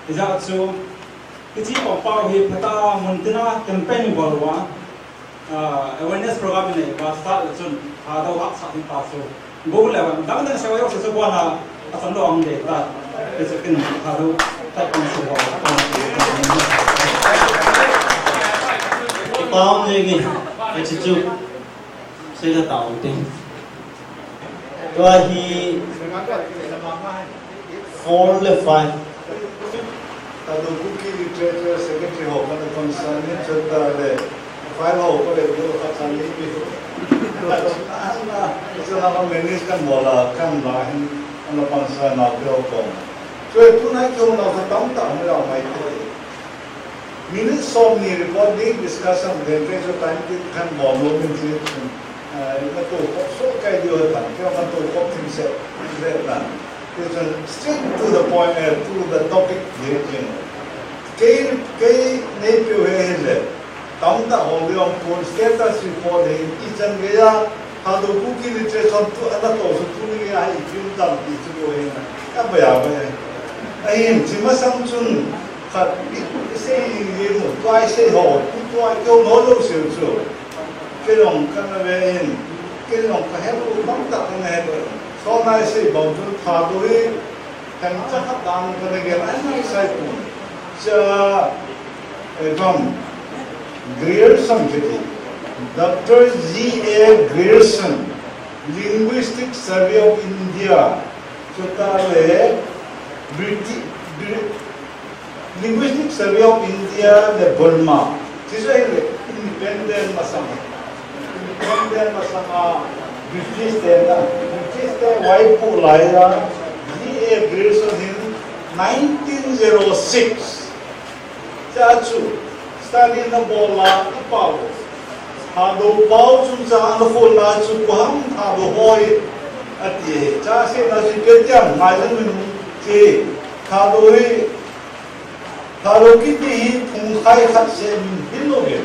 Hijeh chun, hiche pao hi phatah a mun tina campaign bol uva, ah, awareness program nei uva start le chun, Thadou hahsat ding pa chu. Go le van, dang dang se uva se chu bona, achom lou a hung dei ta. Hiche kin Thadou, tat pang se ho. Pao ni ni, hiche chu. Sei ka tao te. Tua hi four le five. Thadou Kuki Literature Secretary ho kana concern ni chota le file ho ko le do ka chan ni pi. Ana, isa na ka manage kan bola kan la hin ana concern na pe ho ko. So tu na ki ho na ka tam ta mi la mai te. Minute som ni report ding discussion, then ke so time ti khan bol lou min ti, eh, na to ko so kai dio tan, ke na to ko tin se, se na. It's a straight to the point, eh, to the topic, ye, you know. Ke, ke nei pe he he le. Tam ta ho le on status report he, i chan ge ya, Thadou Kuki Literature tu ana to su tu ni ai film tam ti tu ko he na. Ka ba ya ba ya. Ahin, chi masang chun, khat, i, i sei ni mu, tua i sei ho, tu tua i keu no lo siu chu. Kei jong ka na ve in, kei jong ka he lo, bang ta ka na he lo. So na i sei bang chun, Thadou hi, kan cha khat dan ka na ge, ai na i sai tu. Cha, Eh, from Grierson kiti. Doctor G A Grierson, Linguistic Survey of India, chuta le Briti-, Bri-, Linguistic Survey of India le Burma. Chuta le independent masang. Independent masang a British te na. British te wai pu lai a G A Grierson hin nineteen zero six. Cha chu, Stalin na bol a, i pao. Thadou pao chungchang a ana kholna chu koi ham, Thadou ho hi, ati e. Cha sena chu ipi tia ngaidam in hung che. Thadou hi, Thadou kiti hi phungkhai khat seh min hilou ve.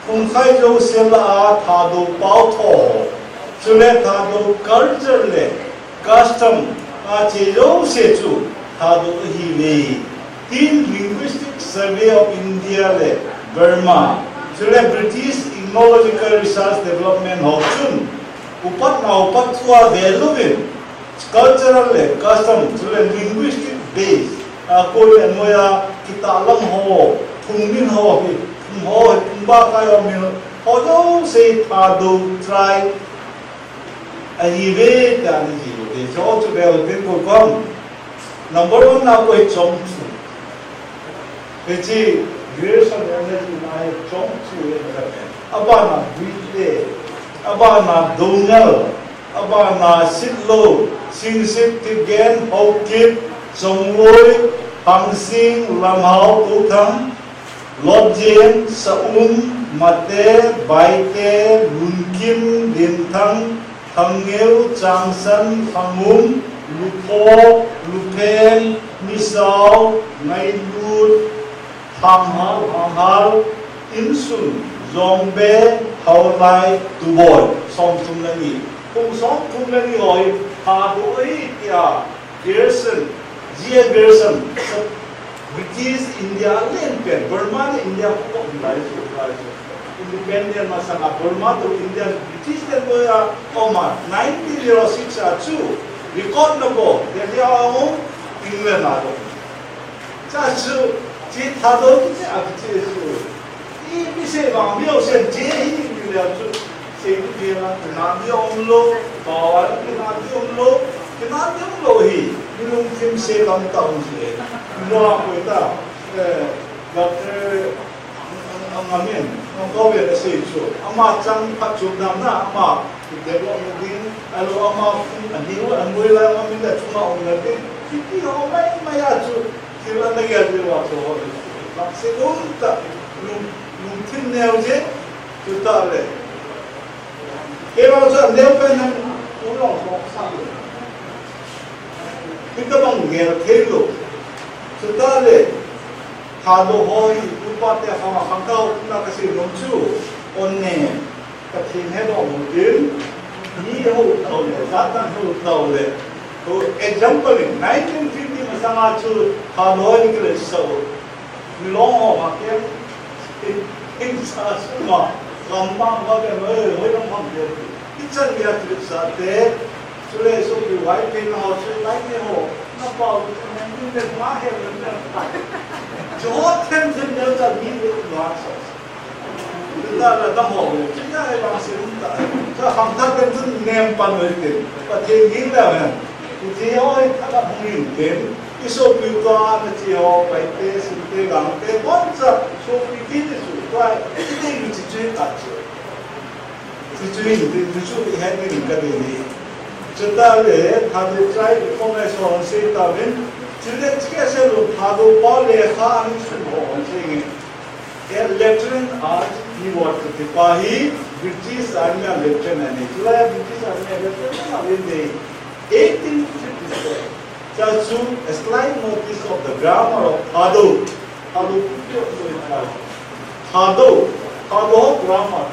Phungkhai jouse lah a Thadou pao tho ho, chule Thadou culture le custom a che jouse chu Thadou ahi ve. Tin Linguistic Survey of India le Burma, chule British Ethnological Research Development ho chun upatna upat chu ave louvin, cultural le custom, chule linguistic base a koi le noi a kitahlang ho, phungmin ho hi, phung ho hi, phung ba kai ho min ho jouse Thadou tribe ahi ve tia ana ji lou. Hiche ho chu vel tin koi ham. Number one na koi, Chongchu. Hiche Grierson Energy na hi Chongchu e na ka pen. Abana Buite, abana Doungel, abana Sitlou, Singsit, Tipgen, Haokip, Chongloi, Pangsing, Lamhao, Touthang, Lotjen, Saum, Mate, Baite, Lunkim, Dinthang, Thangngeu, Changsan, Thangum, Lupho, Lupheng, Misao, Ngailut, Thanghal, Thanghal, Insun, Zombe, Haolai, Tuboi, somthum le ni. Kum somthum le ni ho hi Thadou ahi tia Grierson, G A Grierson, British India alen pen, Burma le India khu kop lai chu, lai chu. Independent masanga Burma toh India British ten toh a um a, nineteen zero six a chu record na bol, Delhi a um, England a um. Cha chu, chi Thadou kiti a kiti chu. Ipi sei vang, mi ho sen che hi ni le chu. Sei ni le la, kina ni um lou, bawa kina ni um lou, kina ni um lou hi. Mi lungthim se lam ta um se. Mi lo a koi ta. Eh, Doctor Ang, ang, ang amin, ang kau ya sei chu. Ama chang phat chu dam na, ama develop na ding, alo ama phung a hiu, a ngoi la, ama min da chunga um na ding. Kiti ho mai, mai a chu. Thil ana gel diu a chu ho. Bang se um ta, lung, lungthim neo je, chu ta le. Kei vang chu aneo pen nan, u long song sa le. Hitabang gel thei lou. Chu ta le, Thadou ho hi, upa te khang a khang tau, na ka sei nom chu, on ne. Pathen he dong ho tin, mi he u tau le, Satan he u tau le. To example in, nineteen fifty masanga chu, Thadou ni kile sa u. Mi long ho ma kem, in, in sa su ma, gam ma ma ke, hoi, hoi long ma ke. Ichan ya kile sa te, chule so ki wai pe na ho, chule wai pe ho, na pa u, na ni le ma he le na pa. Jo then then ya cha mi le ma sa. Tunda la dam ho, tunda la bang se um ta. Sa kham ta pen tun nem pan le tin. Pathen ging la hen. Ti ho i ta la hung in tin. I sopi u ka na chi ho, Paite, Sinte, Gangte, bon sa sopi ki ni su. Tua, i ti mi chi chi ta chi. Chi chi ni ti, ti su i hen ni ka de ni. Chuta le, Thadou tribe, kong ai so hon se ta ven. Chule chi ke se lo, Thadou pa le kha ani su ho hon se nge. A Lieutenant Archibald kiti pa hi British Army a Lieutenant ahi. Chulai a British Army a Lieutenant ahi. Eighteen fifty-seven. Cha chu A Slight Notice of the Grammar of Thadou. Thadou. Thadou. Thadou grammar.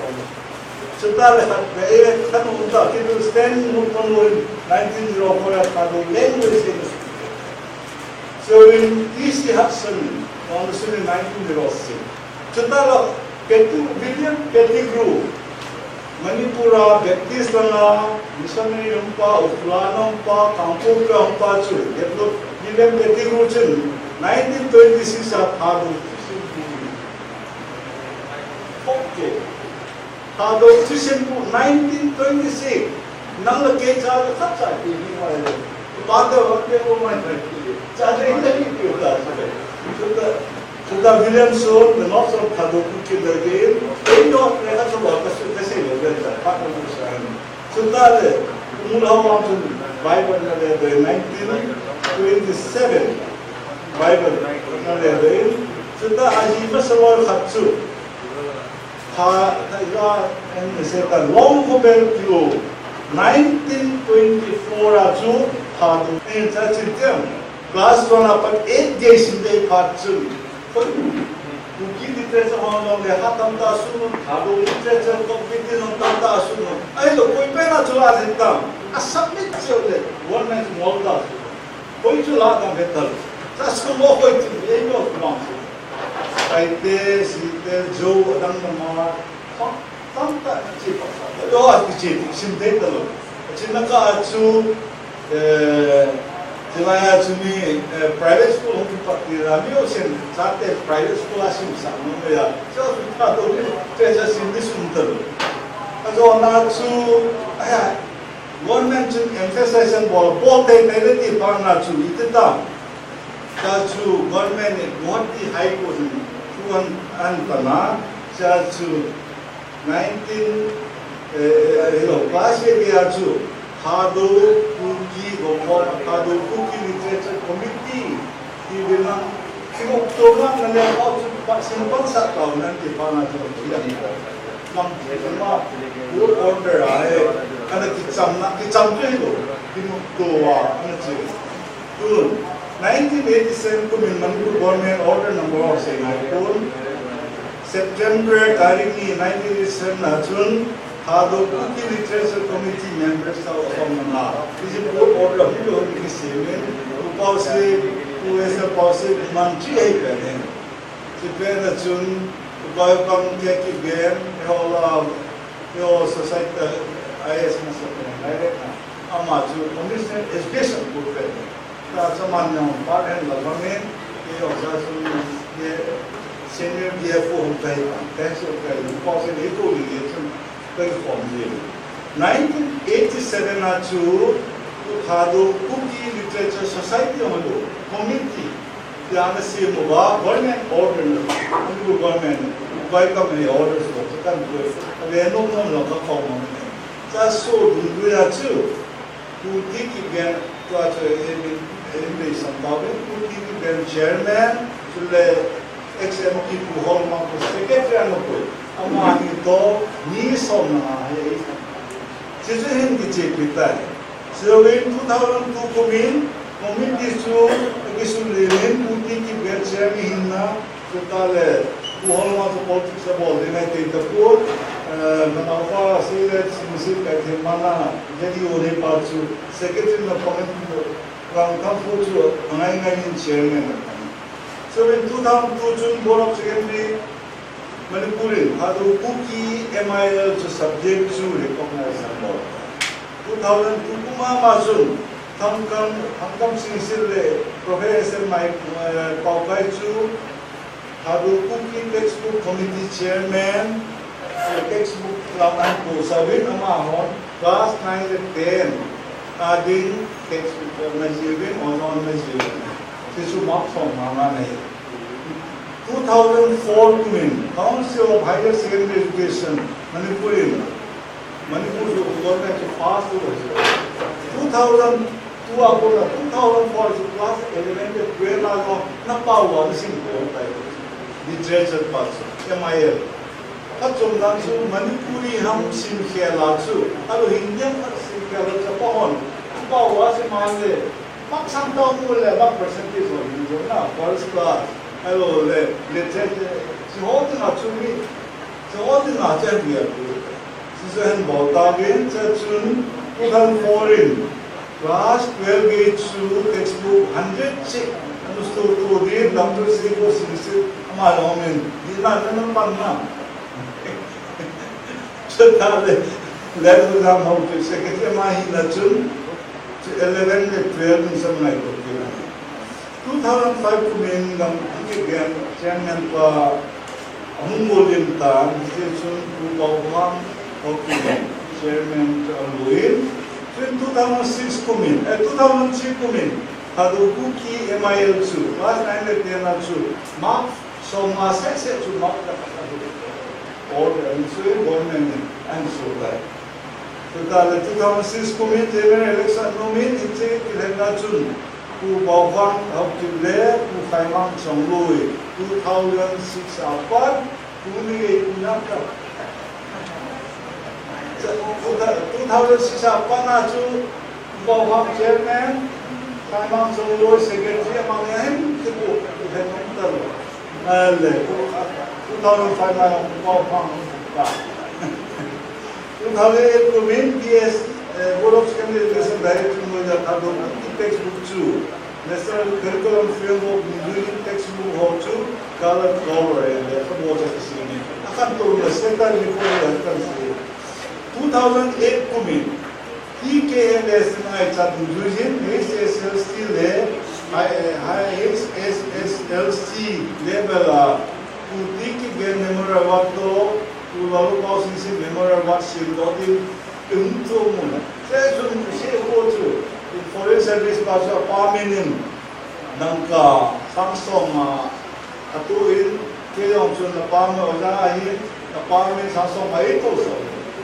Chuta le khat, eh, khat um ta, Kidu Stanley Mukonu in nineteen zero four a Thadou language in. So in T C Hudson, Council in nineteen zero six. Chuta le Pettigrew, William Pettigrew, Manipur a Baptist langa missionary um pa, Ukhrul a um pa, Kangpokpi a um pa chu, William Pettigrew chun nineteen twenty-six a Thadou. Okay. Thadou thusim pu nineteen twenty-six. Nang le kei cha le khat cha ti hi mai le. Pa de wa de ko mai mai ti. Cha de in de ki ti ta. Chuta, chuta Williamson, the Knox of Thadou pu ki le de. Ei no le ka so wa ka su ka se le le cha. Pa ko sa. Chuta le, mu la wa chun Bible na le de nineteen twenty-seven. Bible na le de. Chuta a hi ma sa wa khat chu. Tha, tha ila, en se ta long ko bel kilo. Nineteen twenty-four a chu tha tu. En cha chin tiam. Class one a pat eight gei sim dei phat chun. Kuki literature hon long le ha tam ta sun, Thadou literature competition hon tam ta sun. Ai lo koi pe na chu la jin tam. A submit cheu le, one man ngol ta sun. Koi chu la tam he tal. Sa su mo koi chu, ei lo ku mang su. Kaite, Site, Zo, adang dang ma. Tam, tam ta, chi pa sa. Lo a chi, sim dei ta lo. Chi na ka chu, eh, chi la ya chu ni, eh, private school hong ki pa ti la, mi o sen, sa te private school a sim sa no ya. Sa su ta to ni, te sa sim ni sum ta lo. A zo na chu, aya, government chun emphasize an bol, bol te te le ti pa na chu, iti ta. Cha chu government in Guwahati High Court in thu an, an pana, cha chu nineteen, eh, eh, hello, class eight a chu Thadou Kuki Gokho, Thadou Kuki Literature Committee, ti bina, ti mo to na na le au chu pa sin pan sa ka na ti pa na chu ti a ni ko. Nam ti ma, order a e, kana ki cham na, ki cham tu ko, ti mo to wa, na chi. Tun, nineteen eighty-seven kum in Manipur Government Order number of se ngai tun, September tarik ni nineteen eighty-seven a chun, Thadou Kuki Literature Committee members tau apam na. Isi board order hi lo ni semen, upau se, U S A pau se, man chi ai pe ne. Chi pe na chun, upau pang ke ki gen, e ho la, e ho society, I S na sa pe ne, direct na. Ama chu Commissioner Education ko pe ne. Ta chaman yang pa en la bang en, e yo sa sun, e senior B F O hung kai pa, thanks of kai, hung pa se le ko ni ye chun, kai form ye. Nineteen eighty-seven a chu, Thadou Kuki Literature Society hung lo, committee, ya na se mo ba, government order na, hung lo government, bai ka me order so, kan ko, a ve no no lo ka form mo. Cha so dun du ya chu, Pu T Kipgen, tua chu M L A, M L A Santau, Pu T Kipgen chairman, chule ex M P Pu Holmang Pu secretary ano pu. Amani to ni som na ha ye. Chuchu hin kichepi tai. Chuin two thousand two kumin, committee chu kisun lilin, Pu T Kipgen chairman hinna, Chuta le, Pu Holmang chu politics a bol ding ahi ti ta pu, eh, manaupa Sile Singsit kai thei mana, J D U ni pa chu secretary na appoint, Rangthang pu chu angai ngai in chairman na appoint. So in two thousand two chun Board of Secretary Manipur in Thadou Kuki M I L chu subject chu recognize a bol. Two thousand two kum a ma chun Thangkam, Thangkam Singsit le Professor Mai, eh, Paukai chu Thadou Kuki Textbook Committee Chairman, eh, textbook lam an ko sa uvin amahon class nine le ten a ding textbook na jih uvin, on on na jih uvin. Tichu mark som nga nga nei. Two thousand four kumin Council of Higher Secondary Education Manipur in Manipur chu government chu pass tu ahi. Two thousand two a kona two thousand four chu class eleven le twelve a jong na pao uva na sim khom tai. Literature pa chu, M I L. Khat chom dan chu Manipuri ham sim khel a chu, alo Hindi ham khat sim khel a chu pa hon. Pao uva sim man le, mark sang tao mu le, mark percentage ho hin jong na, first class. Alo le, literature, si ho dinga chu mi, si ho dinga chu mi a pu. Sise han bol ta gen cha chun two thousand four in class twelve gei chu textbook hundred cheh anu store tu din Doctor Sri Go Singsit ama lo men di na na na pan na. Chata le le tu dam ho tu se ke ma hi na chun eleven le twelve in sam ngai ko ki. Two thousand five kumin gam Kipgen chairman pa ahung ngol in ta, hiche chun Pu Baokhang Haokip chairman chu aluin. Chun two thousand six kumin, eh, two thousand three kumin, Thadou Kuki M I L chu, class nine le ten a chu, mark som nga seh seh chu mark ka ka ka. Order in chu government in an su lai. Chuta le two thousand six kumin general election nomin hiche kilhenna chun Pu Baokhang Haokip le Pu Khaimang Chongloi two thousand six a pat tuni gei ina ka Two thousand six a pat a chu Pu Baophang chairman, Khaimang Chongloi secretary, amang a hin kipu, kihen um talou. Ale, two thousand five a Pu Baophang ta. Two thousand eight kum in P S, eh, Board of Secondary Education Director Noida Thadou Kuki textbook chu National Curriculum Framework Nungjui in textbook ho chu colour cover le khabu cha kisem in. Akhantouna Secretary Report le kan si. Two thousand eight kum in T K L S ngaichat nungjui in H S L C le High, High H S S L C level a Pu T Kigen Memorial Award toh Pu Lalupao Singsit Memorial Award semdoh ding tumtum mun. Seichun, seiho chu, foreign service pa chu apa min in, dangka, sang som a, atuh in, kei jong chun apa min oja ahin, apa min sang som a eitou sah.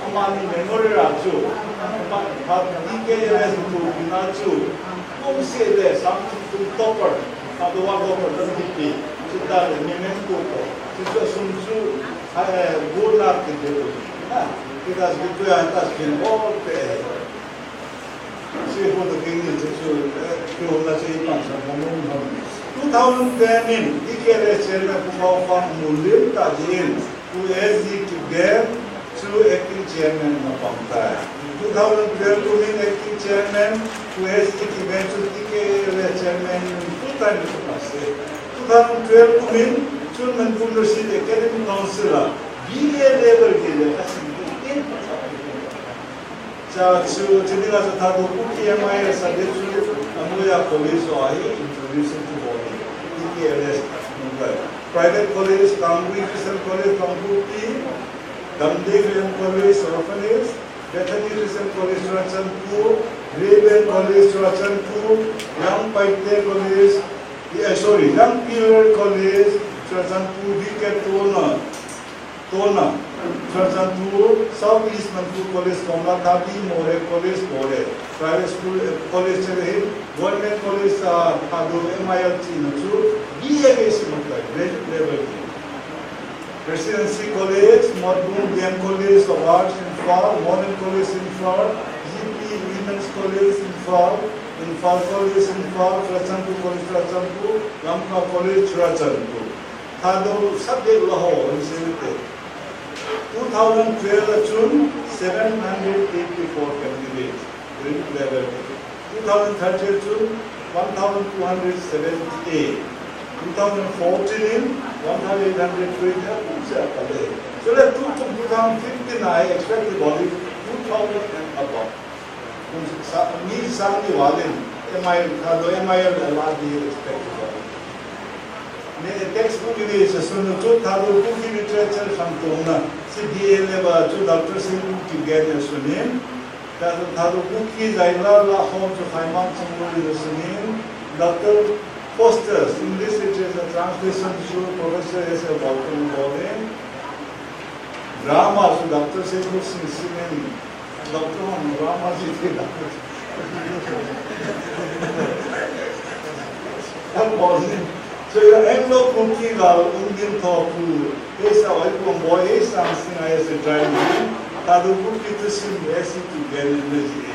Amani memorial a chu, pa, pa, T K L S tu pina chu, kum seh le, sang tum topper, Thadou a topper dan kipe, chuta le memento ko, chu chu sum chu, Hai, eh, good luck to you. Ha, kita segitu ya, kita segitu. Oh, eh. Si ho to king ni chu, eh, kyo na si pan sa mo mo mo. Two thousand ten in, T K L S chairman Pu Baophang mulim ta jin, Pu S G Kigen chu acting chairman na pang ta. Two thousand twelve kum in acting chairman, Pu S G Kigen chu T K L S chairman full time chu pa se. Two thousand twelve kum in, Chun Manipur University Academic Council a B A level ki le ka sin tin pa sa. Cha chu, chini la sa Thadou Kuki M I L sa de chu, Amoya College so ahi introduce to body, T K L S Mumbai. Private college, Kangpokpi Christian College, Kangpokpi, Damdei Christian College, Orphanage, Bethany Christian College, Churachandpur, Rayburn College, Churachandpur, Young Paite College, eh, sorry, Young Pillar College, Churachandpur, B K Tona, Tona, Churachandpur, South East Manipur College, Komla, Tapi, Moreh College, Moreh, private school, eh, college, eh, government college, ah, Thadou M I L T na chu, B A ke si makai, graduate level. Presidency College, Motbung D M College of Arts, Imphal, Modern College, Imphal, G P Women's College, Imphal, Imphal College, Imphal, Churachandpur College, Churachandpur, Lamka College, Churachandpur. Thadou subject la ho, in se te. Two thousand twelve a chun seven hundred eighty-four candidates, grade eleven. Two thousand thirteen chun one thousand two hundred seventy-eight. Two thousand fourteen in one thousand eight hundred twenty, a kum se a kale. So le two, two thousand fifteen a expect body two thousand and above. Kum sa, mi sang ni walin, M I L, Thadou M I L a la di expect body. Ni textbook ni sa sunu chu Thadou Kuki literature khantouna, si B A level chu Doctor Singh Kuki Gyan sunin, Thadou, Thadou Kuki Zaila la hom chu Khaimang Chongloi le sunin, Doctor Foster's English Literature Translation chu Professor S L Bolton Bolin, drama chu Doctor Seikhul Singh Singh in, Doctor Hong drama chu thi Doctor Seikhul Singh. Bolin. So, ya Anglo Kuki gal ungdin thopu, Esa Oipong Boy, Esa Singh, Esa Drive, Thadou Kuki thusim, Esa Kigen in le ji.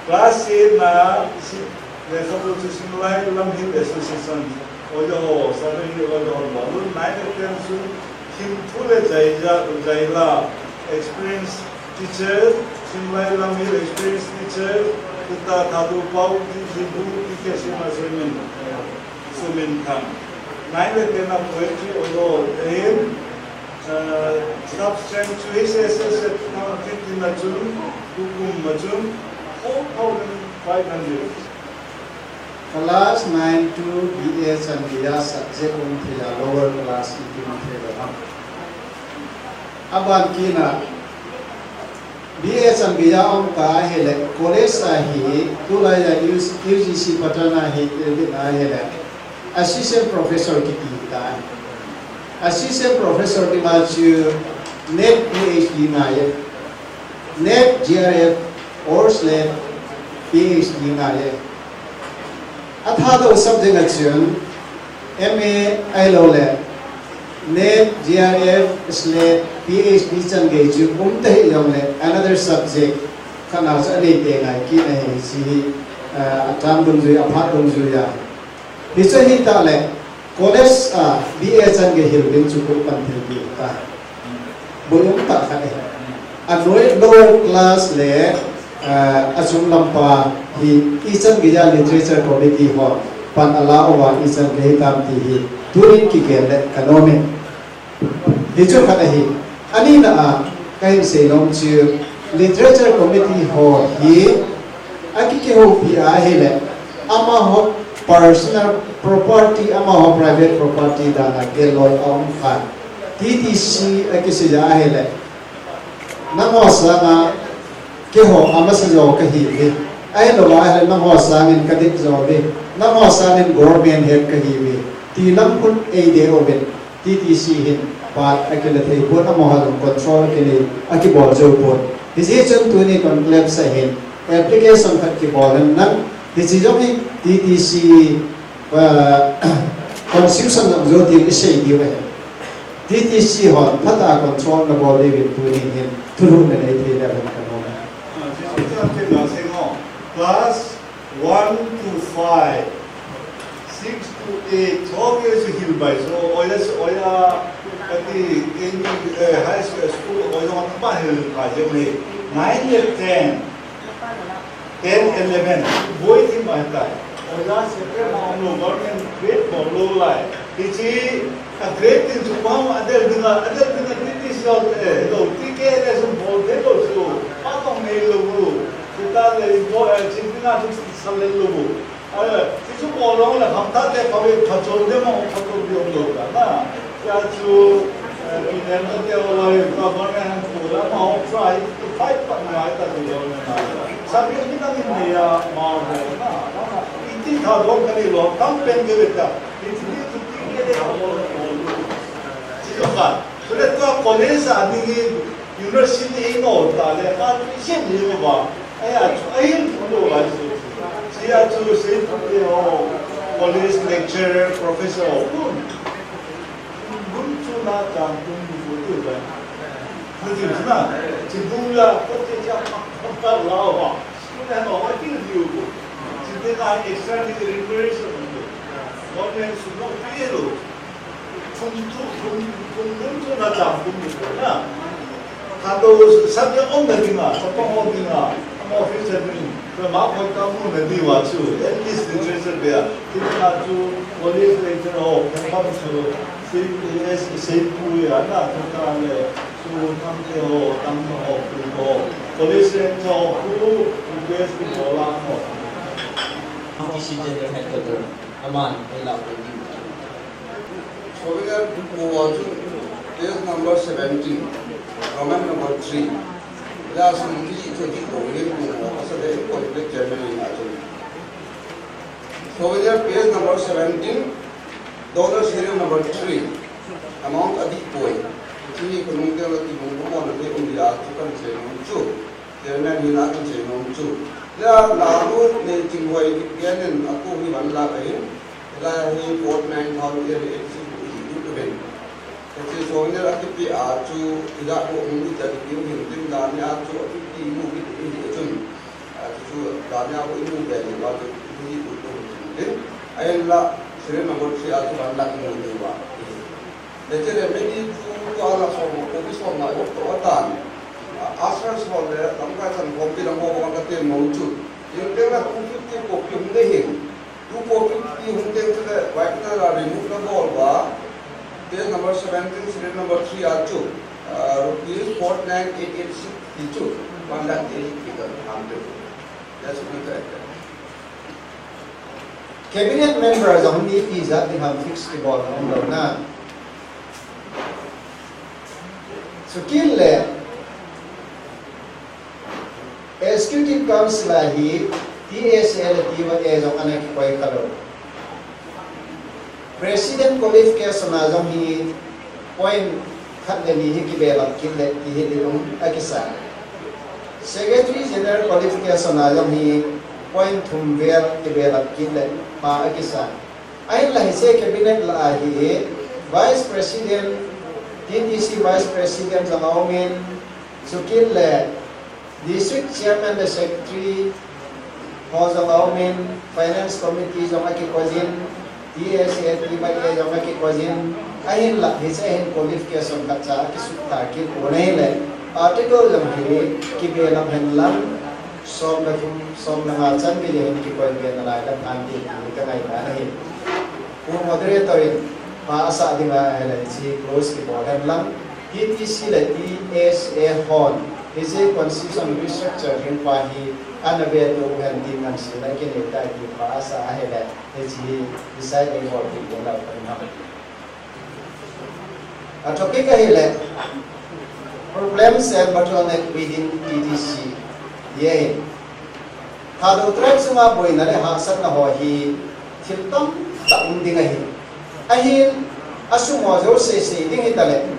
Class eight na, si, le khabu thusim lai, Lamhil Association, ojo ho, Southern Hill ojo ho, balun, nine and ten su, Thimthu le Jaija, Jaila, experience teacher, Simlai Lamhil experience teacher, Kuta Thadou Pao, Jibu, T K Sima Sumin. Sumin Thang. Nine le ten a poetry ojo ahin, uh, staff strength chu H S S two thousand fifteen a chun, tukum a chun, four thousand five hundred. Class nine to B A Chandigarh subject um thei a lower class in tum thei lo ham. Aban kina, B A Chandigarh a um ta ahile, college a hi, tulai a U G C pattern a hi, tilbit ahile, assistant professor kiti ta. Assistant professor ti ma chu NET P H D ngai e. NET G R F or SLET P H D ngai e. A Thadou subject a chun M A ahilou le, NET, G R F, SLET, P H D chan gei chu um ta hi jongle another subject khat na chu anei teng ahi kit ahi, hiche hi, ah, atam dungjui, aphat dungjui a. Hichu ahitah le college a B A chan gei hil ding chu koi pan thil ding ta. Boi um tah khat ahi. Anoi lower class le, ah, achung lam pa hi ichan gei a literature committee ho pan ala uva ichan gei hitam ti hi tunin kigel le kanom e. Hichu khat ahi. Anina a kahin seinom chu literature committee ho hi akikihoupi ahile amaho personal property, amaho private property dan a gel loi aum khan. T T C akisei ahile nangho sanga keiho amasa jo kahiuve. Ahilouva ahile nangho sangin kadip jo uve. Nangho sangin government head kahiuve. Ti lam khun eidei uvin. T T C hin pat akila thei pon, amaho jong control akilei, akibol jou pon. Hijeh chun tuni conclave sa hin application khat kibol in nang, hiche jong hi T T C, ah, constitution jong jou tin isei diu ahi. T T C hon phatah a control nabol diuvin tuni hin thulhuhna nei thei le hen kanom. Ah, T T C class one to five, six to eight, so ke su hil bai so, oya su, oya, kati, in, eh, high school, school, oya, pa hil bai je me. Nine le ten, ten, eleven, boi thim bai tai. Oya separate ma lo, government grade ma lo lai. Hiche, a grade tin chu pa ma adel dinga, adel dinga, ti ti si lo, eh, lo, ti ke le su bol de lo su, pa tong nei lo lo. Sita le, bo, eh, chin dinga, Salel lo. Are, ti chu ko lo le kham ta te khawi kha chol de mo kha chol de lo ka na. Ya chu, eh, pi nen ta te o lai ka ba ne han ko la ma ho try to fight pa ni ai ta de lo ne na. Sa bi ni ta ni ne ya ma ho na. Iti kha lo ka ni lo kam pen de le ta. Iti ni tu ti ke de lo lo. Ti lo ka. Sule tua college a ni university ei no ta le ka tu isen ni lo ba. Ai a chu, ai lo ba chu. Sia chu sei tu te ho, college lecturer, professor ho. Bun chu na chang tu ni ko tu ba. Mu ji na. Chi bung la ko te cha pa pa la ba. Student ho ai ti ni ko. Chi te na extra ni remuneration. Government su no ti lo. Thum thu, thum, thum, thum thu na cham thum thu na. Kha to sa ya om na dinga, sa pa ho dinga, ama office admin, sa ma khoi ta mu na di wa chu, at least literature be a, ti na chu, college lecturer ho, kan pa chu, C P S, C P U ya na, chu ta le, chu tam te ho, tam ho, pu ho, college lecturer ho, pu, request ki bola ho. T C General Headquarter, aman, ai la ko di. Souvenir book mo chu page number seventeen, Roman number three. La sum ki chu ki ko ni ko mo sa de ko de chairman ni a chu. Souvenir page number seventeen, donor serial number three. Amount a di poi. Chi ko nung te la ti mo mo na de um ya chu kan se mo chu. Chairman hina kan sei nom chu. La, la lu ne ching hoi ki pian in a ko hi van la ka hin. La hi forty nine thousand eight hundred eighty six hi du ka ben. Ka chi so ne la ki pi a chu ila ko mu ni ta ki pi hin tin da ne a chu a pi pi mu ki pi hi chun. A chu chu da ne a ko mu be ni ba chu hi du ko chun din. Ai la serial number three a chu van la ki mu ni ba. Hiche le meni chu tua la som, copy som ngai bok to atan. Asra som le, lamkai san copy lam bok bok ka te mo chu. Yung te la two fifty copy hung de hin. Two copy hung te chu le, white na la remove na bol ba. Page number seventeen, serial number three a chu. Ah, rupees four nine eight eight six ti chu. One lakh eighty figure ham te. That's good. Cabinet member jong ni pi jat ding ham fix kibol na um lou na. Chukit le Executive Council a hi T S L ti va e jong ana kikoi kha lou. President qualification a jong hi point khat le ni hi kibelap kit le ti hi dinmun a kisa. Secretary General qualification a jong hi point thum vel kibelap kit le pha a kisa. Ahinla hiche cabinet la a hi Vice President T T C Vice President jong aumin, chukit le District Chairman le Secretary ho jong aumin, Finance Committee jong akikoi jin, T S A T Y A jong akikoi jin, ahinla hiche hin qualification khatcha akisut ta kit u ahile, article jong hi kibe lam hen lang, som le thum, som le nga chan gei hin kikoi be nalai lam ahi ti kangaina ahi. Pu moderator in pha asah dinga ahile hiche close kibol hen lang, T T C le T S A hon hiche constitution restructure ding pa hi ana veto u hen ti ngansena kinei tai ti pha asah ahile hiche hi decide eibolpeh ding lou kahi. A topic ahile problems and bottleneck within T T C. Ye. Thadou tribe chunga boina le hahsatna ho hi thil tamtah um ding ahi. Ahin, asum ho jouse sei ding hitale,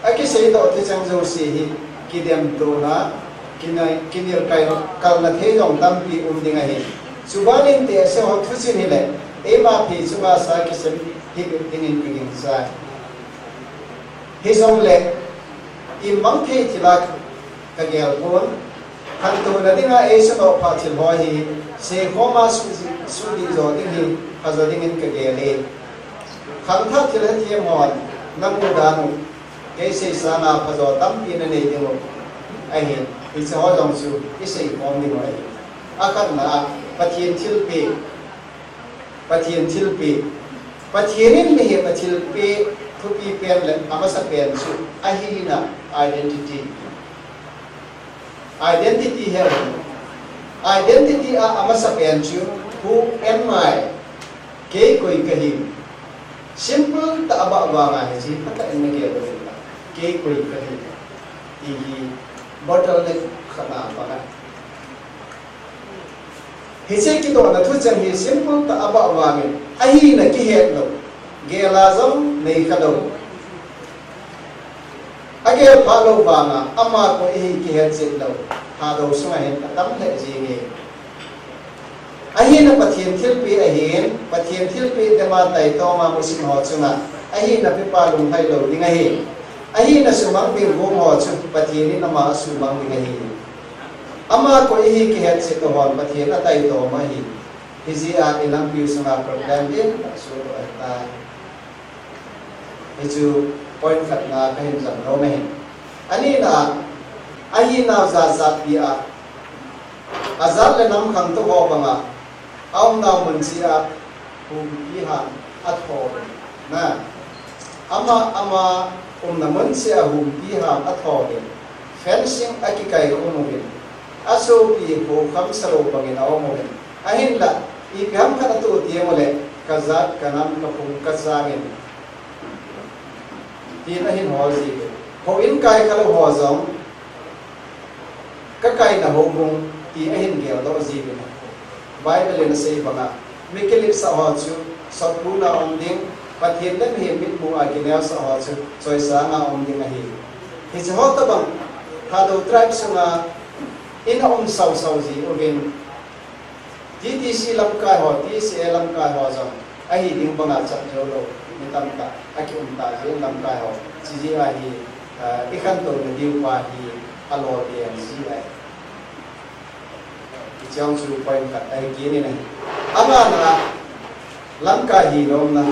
akisei doh thucheng jouse hi kidemtona, kina-, kinelkai kalna thei jong tampi um ding ahi. Chubanin tehse ho thucheng hile, eima phei chunga sa kisem hih dingin kagingchai. Hijongle, imang thei thila kagel pon, khantouna dinga eiseidoh pha thil ho hi, seikhoma sudih, sudih jo ding hi, phajo dingin kagel e. Khangthah thil hethem hon, namu dan u, kei sei sanga phajo tampi nanei ding u ahi, hiche ho jong chu iseikhom ding u ahi. Akhatna a, Pathen thilpeh, Pathen thilpeh. Pathen in mihem athilpeh thupi pen le amasapen chu ahina identity. Identity he. Identity a amasapen chu who am I? Kei koi kahi. Simple tah a bah vanga hiche phatah in nagel uvin lang. Kei koi kahi. Ti hi bottleneck khat na banga. Hiche kidohna thucheng hi simple tah a bah vangin, ahina kihet lou, gel a jong nei kha lou. Agel phah lou vanga, ama koi ahi kihet chet lou, Thadou sunga hin atam lheh jenge. Ahina Pathen thilpeh ahin, Pathen thilpeh dema taitoma musim ho chunga, ahina pepa lunglhai lou ding ahi. Ahina sumang ding gom ho chu Pathen in ama asumang ding ahi. Ama koi ahi kihet chet lou hon Pathen ataitom ahi. Hijeh a ilampiu sunga problem ding, sohdoh ahitai. Hichu point khatna kahin jam nom ahi. Anina, ahinau jat jat pi a, ajat le nam khangtou ho banga, aumnau mun cheh a, humpi ham atho uvin. Na, ama, ama umna mun cheh a humpi ham atho uvin. Fencing akikai khum uvin. Asopi ho khamsa lou bangin aum uvin. Ahinla, ipi ham khat atoh teng uleh, kajat, kanam, kaphung, kachangin, tin ahin hol jiuvin. Houin kai khalou ho jong, kakaina houbung, ti ahin geldoh jiuvin. Bible in asei banga, mi kiletsah ho chu, sotpuna um ding, Pathen le mihem mitmu a kineosah ho chu, choisanga um ding ahi. Hiche ho tobang, Thadou tribe sunga, in aum sausau jiuvin. T T C lamkai ho, T S A lamkai ho jong, ahi ding banga chat jou lou, mi tamtah, akium ta jeh in lamkai ho, chijeh a hi, ah, ikhantouna diu pa hi, alol ding jeh ahi. Hiche jong chu point khat ahi kit in ahi. Angana, lamkai hi nomna,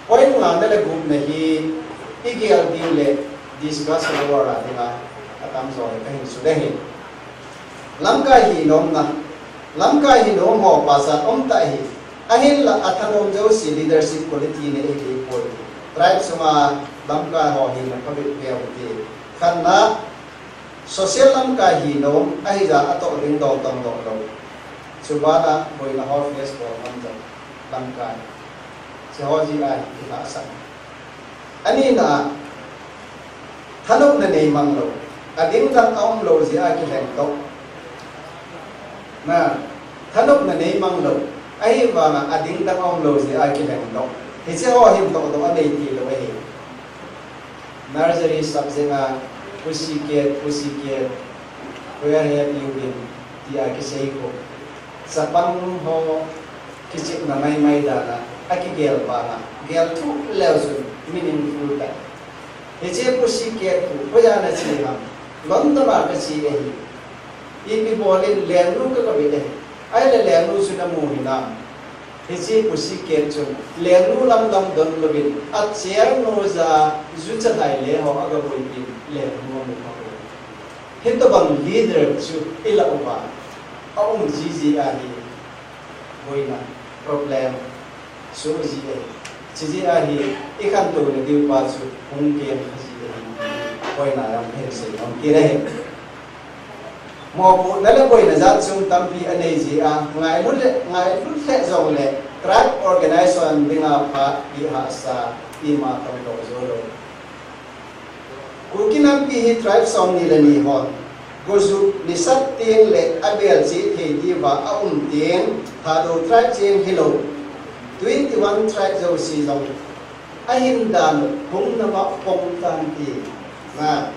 point ngana le gupna hi, igel diu le, discuss over a dinga, atamjo le kahin sut ahi. Lamkai hi nomna, lamkai hi nom ho pachat umtah ahi. Ahinla athanom jouse leadership quality nei ding poi. Tribe sunga lamkai ho hina phabep peh u hite. Khatna, social lamkai hi nom, ahijeh a atoh ding dol tong doh lou. Chubana boina ho face bol ngam jou lamkai. Hiche ho jeh a hi ilhahsam. Anina, thanopna neimang lou, adingdang aum lou jeh a kilhengdoh. Na, thanopna neimang lou, ahivanga adingdang aum lou jeh a kilhengdoh. Hiche ho hin tohdoh anei thei lou ahi. Nursery subject a, pussycat, pussycat, where have you been? Tia kisei khu. Chapang ho kichepna maimai dan a, akigel vanga, gel thuh leu chun meaningful tah. Hiche Pussycat khu, hoiya nache ham? London a kache ahi. Ipi bol in? Lengnu ka, kavet ahi. Ahile lengnu chu namu hinam? Hiche Pussycat chun lengnu lamdang don louvin, a chair noija juchalhai le ho aga boipin, lengnu amu pha poi. Hitobang leader chu ilah uva aum jiji ahi. Boina, problem soh ji ahi. Chujeh a hi ikhantouna diu pa chu hung keng kha ji ahi. Boina jong kahin sei nom kit ahi. Mopohna le boina jat chung tampi anei jeh a, ngailut le, ngailut lheh jongle tribe organization dinga phat pi hahsa ima tongdoh jou lou. Kuki nampi hi tribe somni le ni hon gojuh nisat teng le abel cheh thei diuva aum teng, Thadou tribe cheng hilou, twenty-one tribe jouse jong ahin dan hung nava pong tante. Na,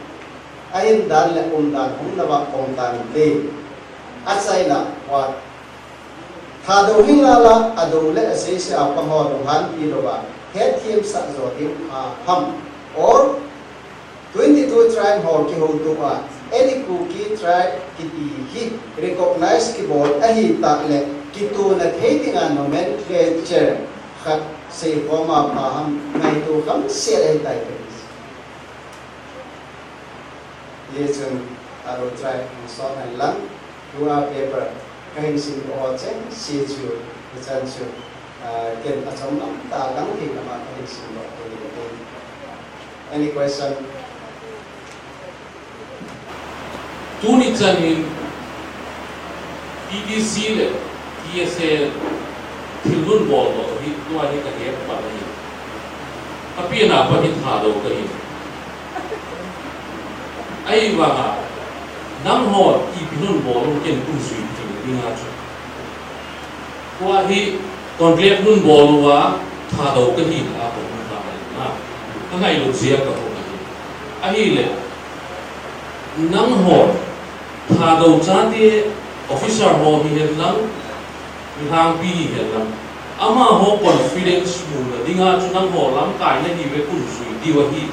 ahin dan le umdan hung nava pong tante. Achaina, what? Thadou hi ngal a, adou le aseise a pang ho lunghanpi louva hetthem sah jo ding pha ham? Or twenty-two tribe ho kihoutoh a, any Kuki tribe kiti hi recognize kibol ahitah le, kitona thei dinga nomenclature khat seikhom a pha ham? Ngaito khamset ahitai. Hijeh chun Thadou tribe hung sot hen lang, tua paper kahin simdoh ho chengse chu, hichan chu, ah, ken achom lam tah a dang thei lam a kahin simdoh thei ding ahi. Any question? Tuni chan hin T T C le T S A thil nun boldoh hi tua hi kahet pan ahi. Apen a pat hi Thadou kahi. Ahivanga nanghon ipi nun bol u ken kum jui thei dinga chu. Tua hi conclave nun bol uva Thadou kahi a kahung lhai na. Kangailut jeh a kahung ahi. Ahile, nanghon Thadou chate officer ho hihen lang, mihangpi hihen lang, amaho confidence muna dinga chu nangho lamkai nahiuve, kum jui diu ahi,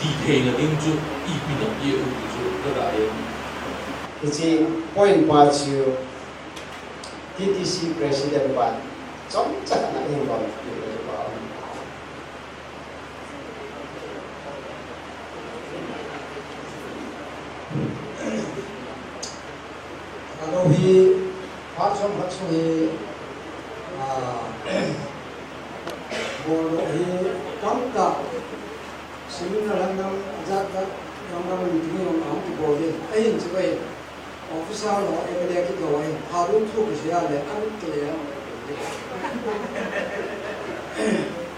ti theina ding chu ipi napeh u ti chu kaga e. Hiche point pa chu T T C President pan chomcha khat na involve pi le pa. Thadou hi, phat chomkhat sung hi, ah, boldoh hi tamtah, seminar lang lang, ajat jat, lang lang meeting jong ahung kibol in, ahin chu ahin. Officer ho M L A kiti ho ahin, Thadou thu kisei a le, an kile a.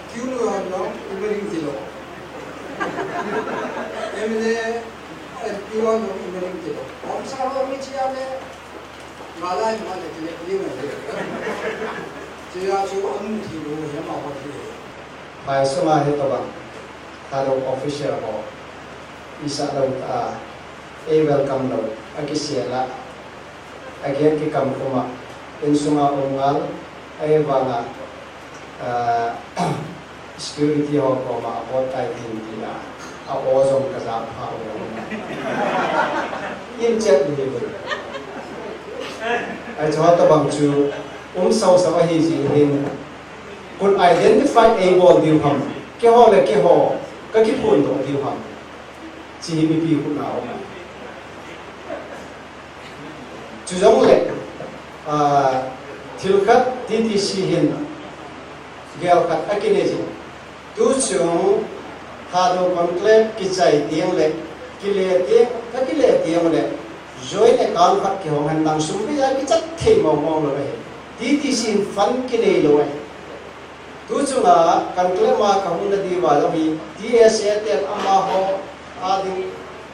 Kiu lo a lo, imaring ti lo. M L A, M P ho lo, imaring ti lo. Officer ho mi chi a le, ngalai ma le kile, kile ma le. Chi a chu an thi lo, he ma ho thi. Phai sunga hitobang Thadou official ho, isa lou ta, ei welcome lou, akisel a, agel kikam khum a, insunga um ngal, ahivanga, ah, security ho koma apot tai tin tia, a-o jong kajah pha u. In chet ni bu. Ahi chu hitobang chu, um sao sao ahi jeh hin, Kon identify eibol diu ham, keiho le keiho kakiphondoh diu ham, hiche hi mipi khut a um ahi. Chujongle, ah, thil khat T T C hin gel khat akinei jin. Tuchung Thadou conclave kichai teng le, kile teng, kakile teng le, joint account khat kihong hen lang sum kija kichat thei mong mong lou ahi. T T C in fund kinei lou ahi. Tuchunga conclave a kahung na diuva jong hi T S A ten amaho a ding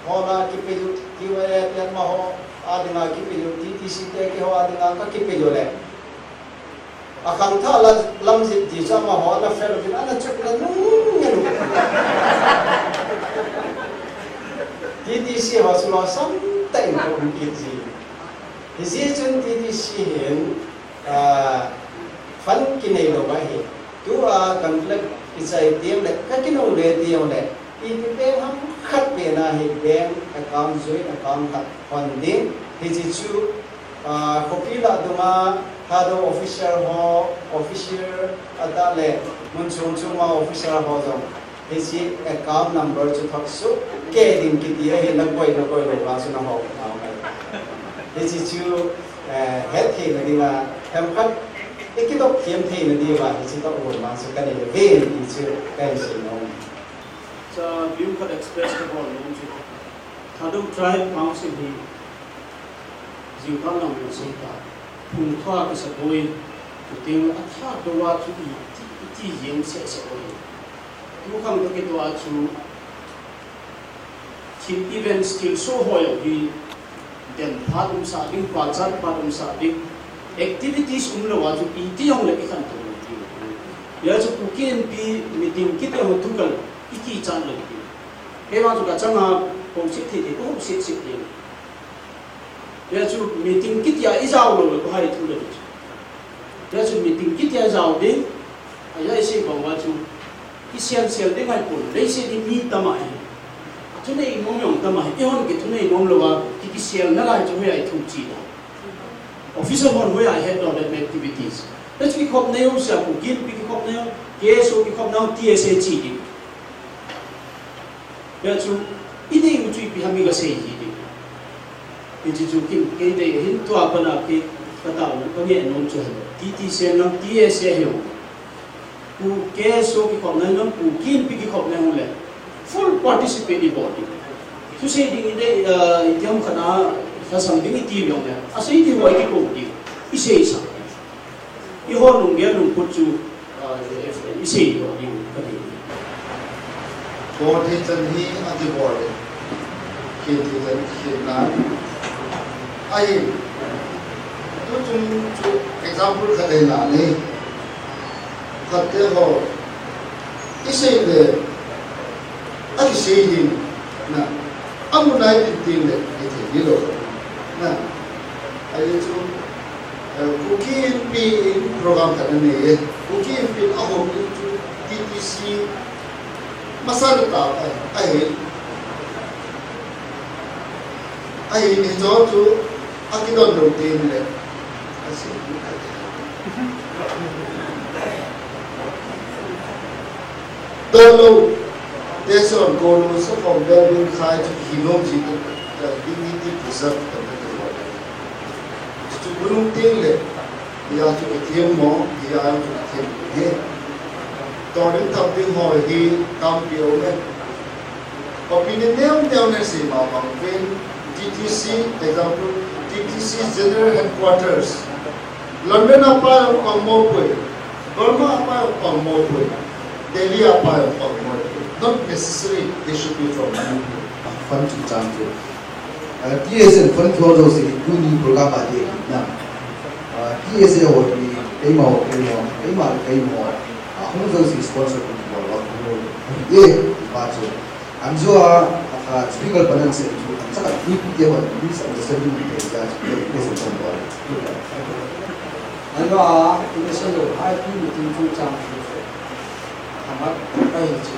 hon a kipe u, T Y A ten amaho a dinga kipe u, T T C te keiho a dinga kakipe u le. Akhangthah la, lam jep ji chu amaho ana fel uvin ana chutna nung ngen u. T T C ho chu losam tah in kaum kit ji. Hijeh chun T T C hin, ah, fund kinei lou ahi. Tua conclave kichai teng le, kakinungle teng le, Ipi bank ham khat pen a hi bank account, joint account khat hon ding. Hiche chu, ah, khopi lah dunga Thadou officer ho, officer a tah le mun chung chung ma officer ho jong hiche account number chu thot soh kei ding kiti ahi, nakoi, nakoi lou vang chu nahou nau mai. Hiche chu, eh, het theina dinga, themkhat i kidoh them theina diuva hiche toh gon vang chu kanei uve ti chu kahin sei nom. Cha view khat express kabol nom chu. Thadou Tribe Council hi jingkah lam in sei ta. Phung thua kisa boi. Chuteng le athah tou a chu iti, iti jeng seh seh boi. Tukhang kakitoh a chu thil events, thil show ho jong hi den phat umsah ding, pachat phat umsah ding, activities umlou a chu iti jong le ikhantou lou ding. Hijeh chun Kuki Inpi meeting kiti ho tukal ikichat lou ding. Kei vang chu kachanga houset thei thei, kahouset set ding. Hijeh chun meeting kiti a ijao lou le kahai thu le chu. Hijeh chun meeting kiti a ijao ding. Ahi, isei bang uva chu kisel sel ding ahipon, leiset hi mi tam ahi. Thunei nom jong tam ahi. Eihon kithunei nom louva ki, kisel nalai chu hoiya ithu chi da. Officer hon hoiya ihet doh le activities. Hijeh chun kikhopna jouse a, Kuki Inpi kikhopna jong, K S O kikhopna jong, T S A chi ding. Hijeh chun, inei u chu ipi ham igasei ji ding. Hiche chu kin, kei dei hin tua pat a kei kataona, kangeh nom chu ahi. T T C lang T S A hi jong. Ku K S O kikhopna jong, Kuki Inpi kikhopna jong le. Full participate ibol ding. Thusei ding idei, ah, itiham khat a, lhasam ding iti jong le. Asei ding ho ikikou ding. Iseisah. Eiho lunggel lungput chu, ah, isei lou ding kati. Bol thei chan hi akibol e. Khen thei chan khen nan. Ahi. Tuchung chu example khat eina nei. Khat te ho. Isei le. Akisei ding. Na. Amu nai tin tin le. Ithei hilou. Na. Ahi chu. Eh, Kuki Inpi in program khat anei e. Kuki Inpi in ahom in chu T T C masanga ta ahi. Ahi ni chu chu akidon lou tin le. Asi. Don lou. Teson ko lou sa kom bel bin khai chu hi nom ji ta. Dignity preserve ta ta. Chu bulung tin le. Hia chu ithem mo, hia chu ithem he. Torin thap ding ho hi tampi aume. Opinion neo neo nei sei ma bang uvin T T C, example, T T C General Headquarters. London a pa jong pang mo poi, Burma a pa jong pang mo poi, Delhi a pa jong pang mo poi. Not necessary they should be from Manipur. Fund chu chang chu. Ah, T S A fund thua jouse hi tuni program a ding ahi na. Ah, T S A ho hi keima ho, keima ho, keima le keima ho. Ah, hung jouse sponsor kum bol bol kum bol. Eh, pa chu. An jo a, ah, speaker panan se chu, an saka ni pu te ho, misunderstanding ni te ja chu, eh, eh, se chang bol. An jo a, ni se lo, ai pu ni tin chu chang chu. Amat, kai hin chi.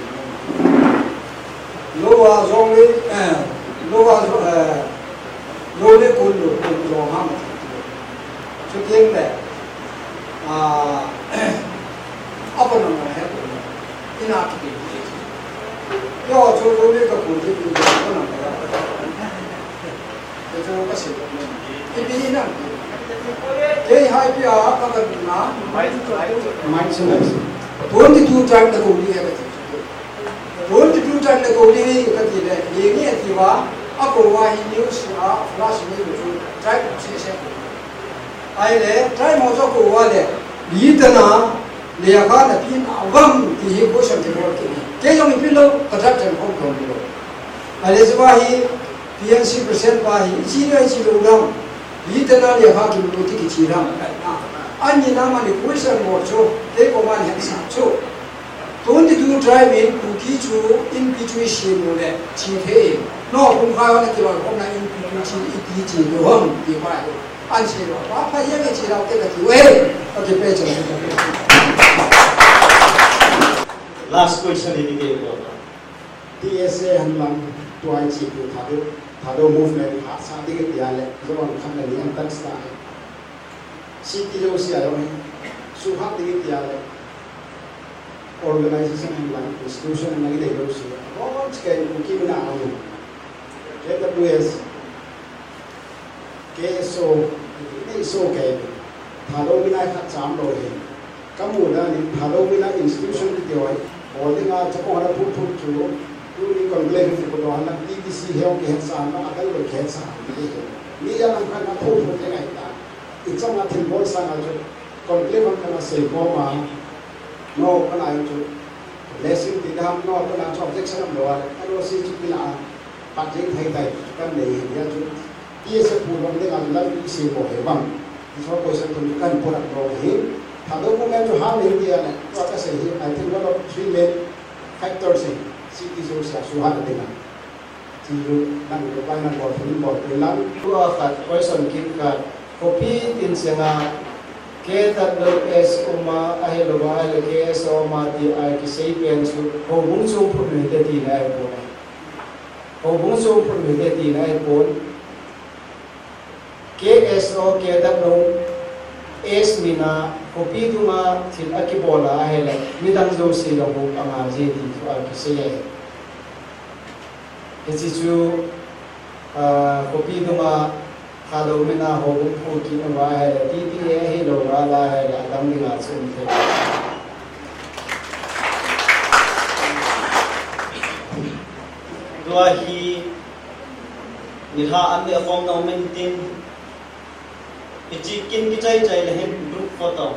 Lou a jong le, eh, lou a jong, eh, lou le kun lou, kun jong ham. Chuteng le, ah, apa nama he kun. Ina kipe. Yo, chu lou le ka kun te kun jong apa nama. Kei chu kasei. Ipi hinam. Kei hi ipi a, ka ka na. Mindfulness. Twenty-two tribe na kou ding ahi kati. Twenty-two tribe na kou ding ahi kati le. Yeng e ati uva, akou uva hi news a, flash news chu tribe seh seh. Ahile, tribe ho chu akou uva le. Litana, lekha na pen a vang ti hi question ti bol kit in. Kei jong ipi lou, ka tribe chan khom khom lou. Ahile, chu uva hi, P N C president pa hi, ichi le ichi lou dam. Litana lekha kimu lou ti kichi dam. Ani na mani question mo chu, kei koma hin sa chu. Twenty-two tribe in Kuki chu Inpi chu isem lou le, chi thei. No, kum khai na kiloi khom na Inpi chu chi iti chi lou ham, ti pa. An chi lou. Pa pa yang chi lou te kati. Weh, okay, pe chan. Last question in the game. T S A henlang, tua ichi tu Thadou, Thadou movement hahsa ding tia le, jong khat le ni an tan sa. City jouse a jong hi, suhhat ding tia le, organization henlang, institution henlang, idei jouse a, bon chikei Kuki mina amu. K W S, K S O, nei so kei, Thadou mina khat cham lou hi. Kamu dan in Thadou mina institution kiti ho, bol dinga chapang hona phut phut chu, tuni conclave hi koto hana T T C heo kihetsa na, adang lou kihetsa na hi. Mi ja lang khat na phut phut le ngai ta. Ichang a thil bol sang a chu, conclave ang kana sei khom a, no kana chu, blessing ti dam, no kana chu objection am lou a, ano si chu kila a, pat jing thei tai, kan nei hi a chu, T S A pu lom dinga chu lampi sei mo he bang. Ti so question thum chu kan put up lou hi. Thadou movement chu ham hi ti a le, tua kasei hi, I think one of three main factors hi, city jouse a suhhat dinga. Ti chu, nang chu pai nang bol, thum bol, pui lang. Tua khat, question kit khat. Khopi tin senga, K W S uma, ahilouva, ahile K S O uma ti a kisei pen chu, houbung chung phut nu hite tina ahipoi. Houbung chung phut nu hite tina ahipoi. K S O, K W S mina, khopi dunga thil akibol a ahile, midang jouse jong houp anga je ti thu akisei ahi. Hiche chu, ah, khopi dunga Thadou mina houbung phu kit uva ahile, T T A ahilouva la ahile, adang dinga chu um thei. Tua hi, nilhah an neh khom na um intin, hiche kin kichai chai le hin group photo.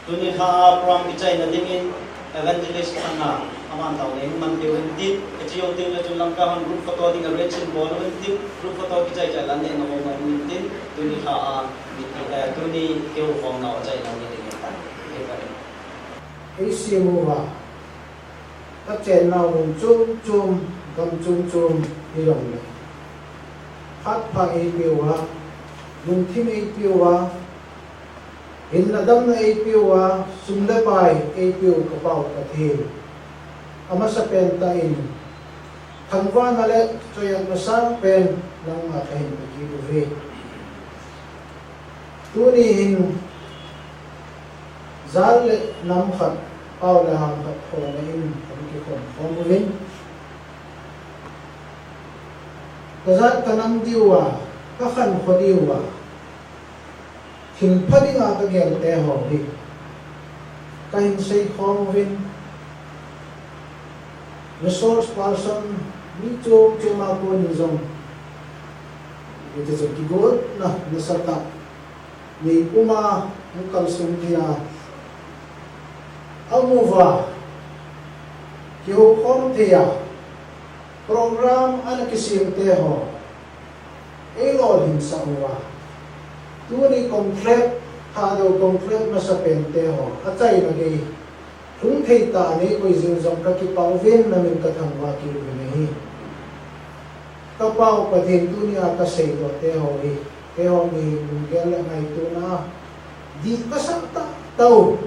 Tuni lha a program kichaina dingin evangelist Thanga aman taona in man diu intin, hiche jong teng le chun Lamka hon group photo ding arrange in bol u intin, group photo kichai chai le an neh na um intin, tuni lha a, eh, tuni kihoukhomna u achaina u dingin tan. Kei pa in. Ei sim uva, ka chenna mun chom chom, gam chom chom, hijongle, phat pha eipeh uva, lungthim eipeh uva, hinna damna eipeh uva, sum le pai eipeh u ka Pau Pathen, amasapen tah in, thangvahna le choiatna sangpen nangma kahin pe kit uve. Tuni hin jat le nam khat, pao le ham khat thona in kakikhom khom uvin, kajat kanam diuva, kakhankho diuva, thilpha dinga kagel teho hi kahin seikhom uvin, resource person, mi chom chom a konin jong, hiti chun kigotna nasatah nei puma, hung kalsong thei a, aum uva, kihoukhom thei a, program ana kisem teho, ei lolhinsah uva, tuni conclave, Thadou conclave masapen teho achaina gei lhung thei tah a neikoi jing jong kakipah uvin, namin kathangvah kit uvin ahi. Ka Pau Pathen, tunia kaseidoh teho hi, keiho mihem lunggel le ngaitona dih kasah tahtah u,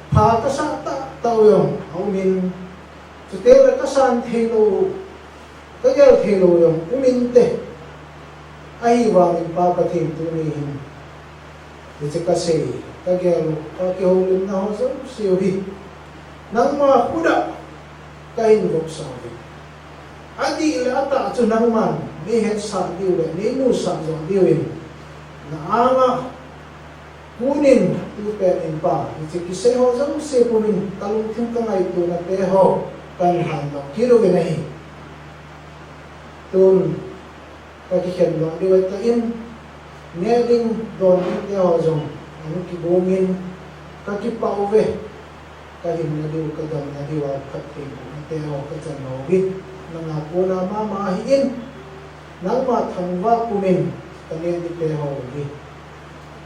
pha kasah tahtah u jong aumin, chuteng le kasan theilou, kagel theilou jong um inte. Ahivangin Pa Pathen, tuni hin hiche kasei, kagel, kakihoulimna ho jouse u hi nangma khut a kahin vopsah uvin. Adih le atah chu nangman neihetsah diu le neimusah joh diuvin, na anga konin tupen in Pa, hiche kisei ho jouse pumin kalungthim kangaitona teho kahin lhandoh kit uvin ahi. Tun kakikhendoh diu ahitan, neh ding don ding teho jong ahung kigongin, kakipah uve. Kahinna diu, kadamna diu a phatthei bohna teho kachan uvin, nanga kona mama ahin, nangma thangvah pumin kaneh ding teho hi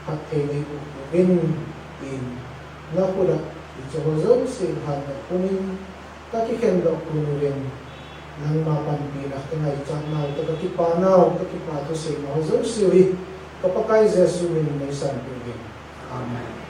phatthei neiboh uvin, tin nakhut a hiche ho jouse lhandoh pumin kakikhendoh pum uvin, nangma panpina kangaichat nau, toh kakipa nau, kakipa thuseina ho jouse u hi ka Pakai Jesu min in neisanpeh uvin. Amen.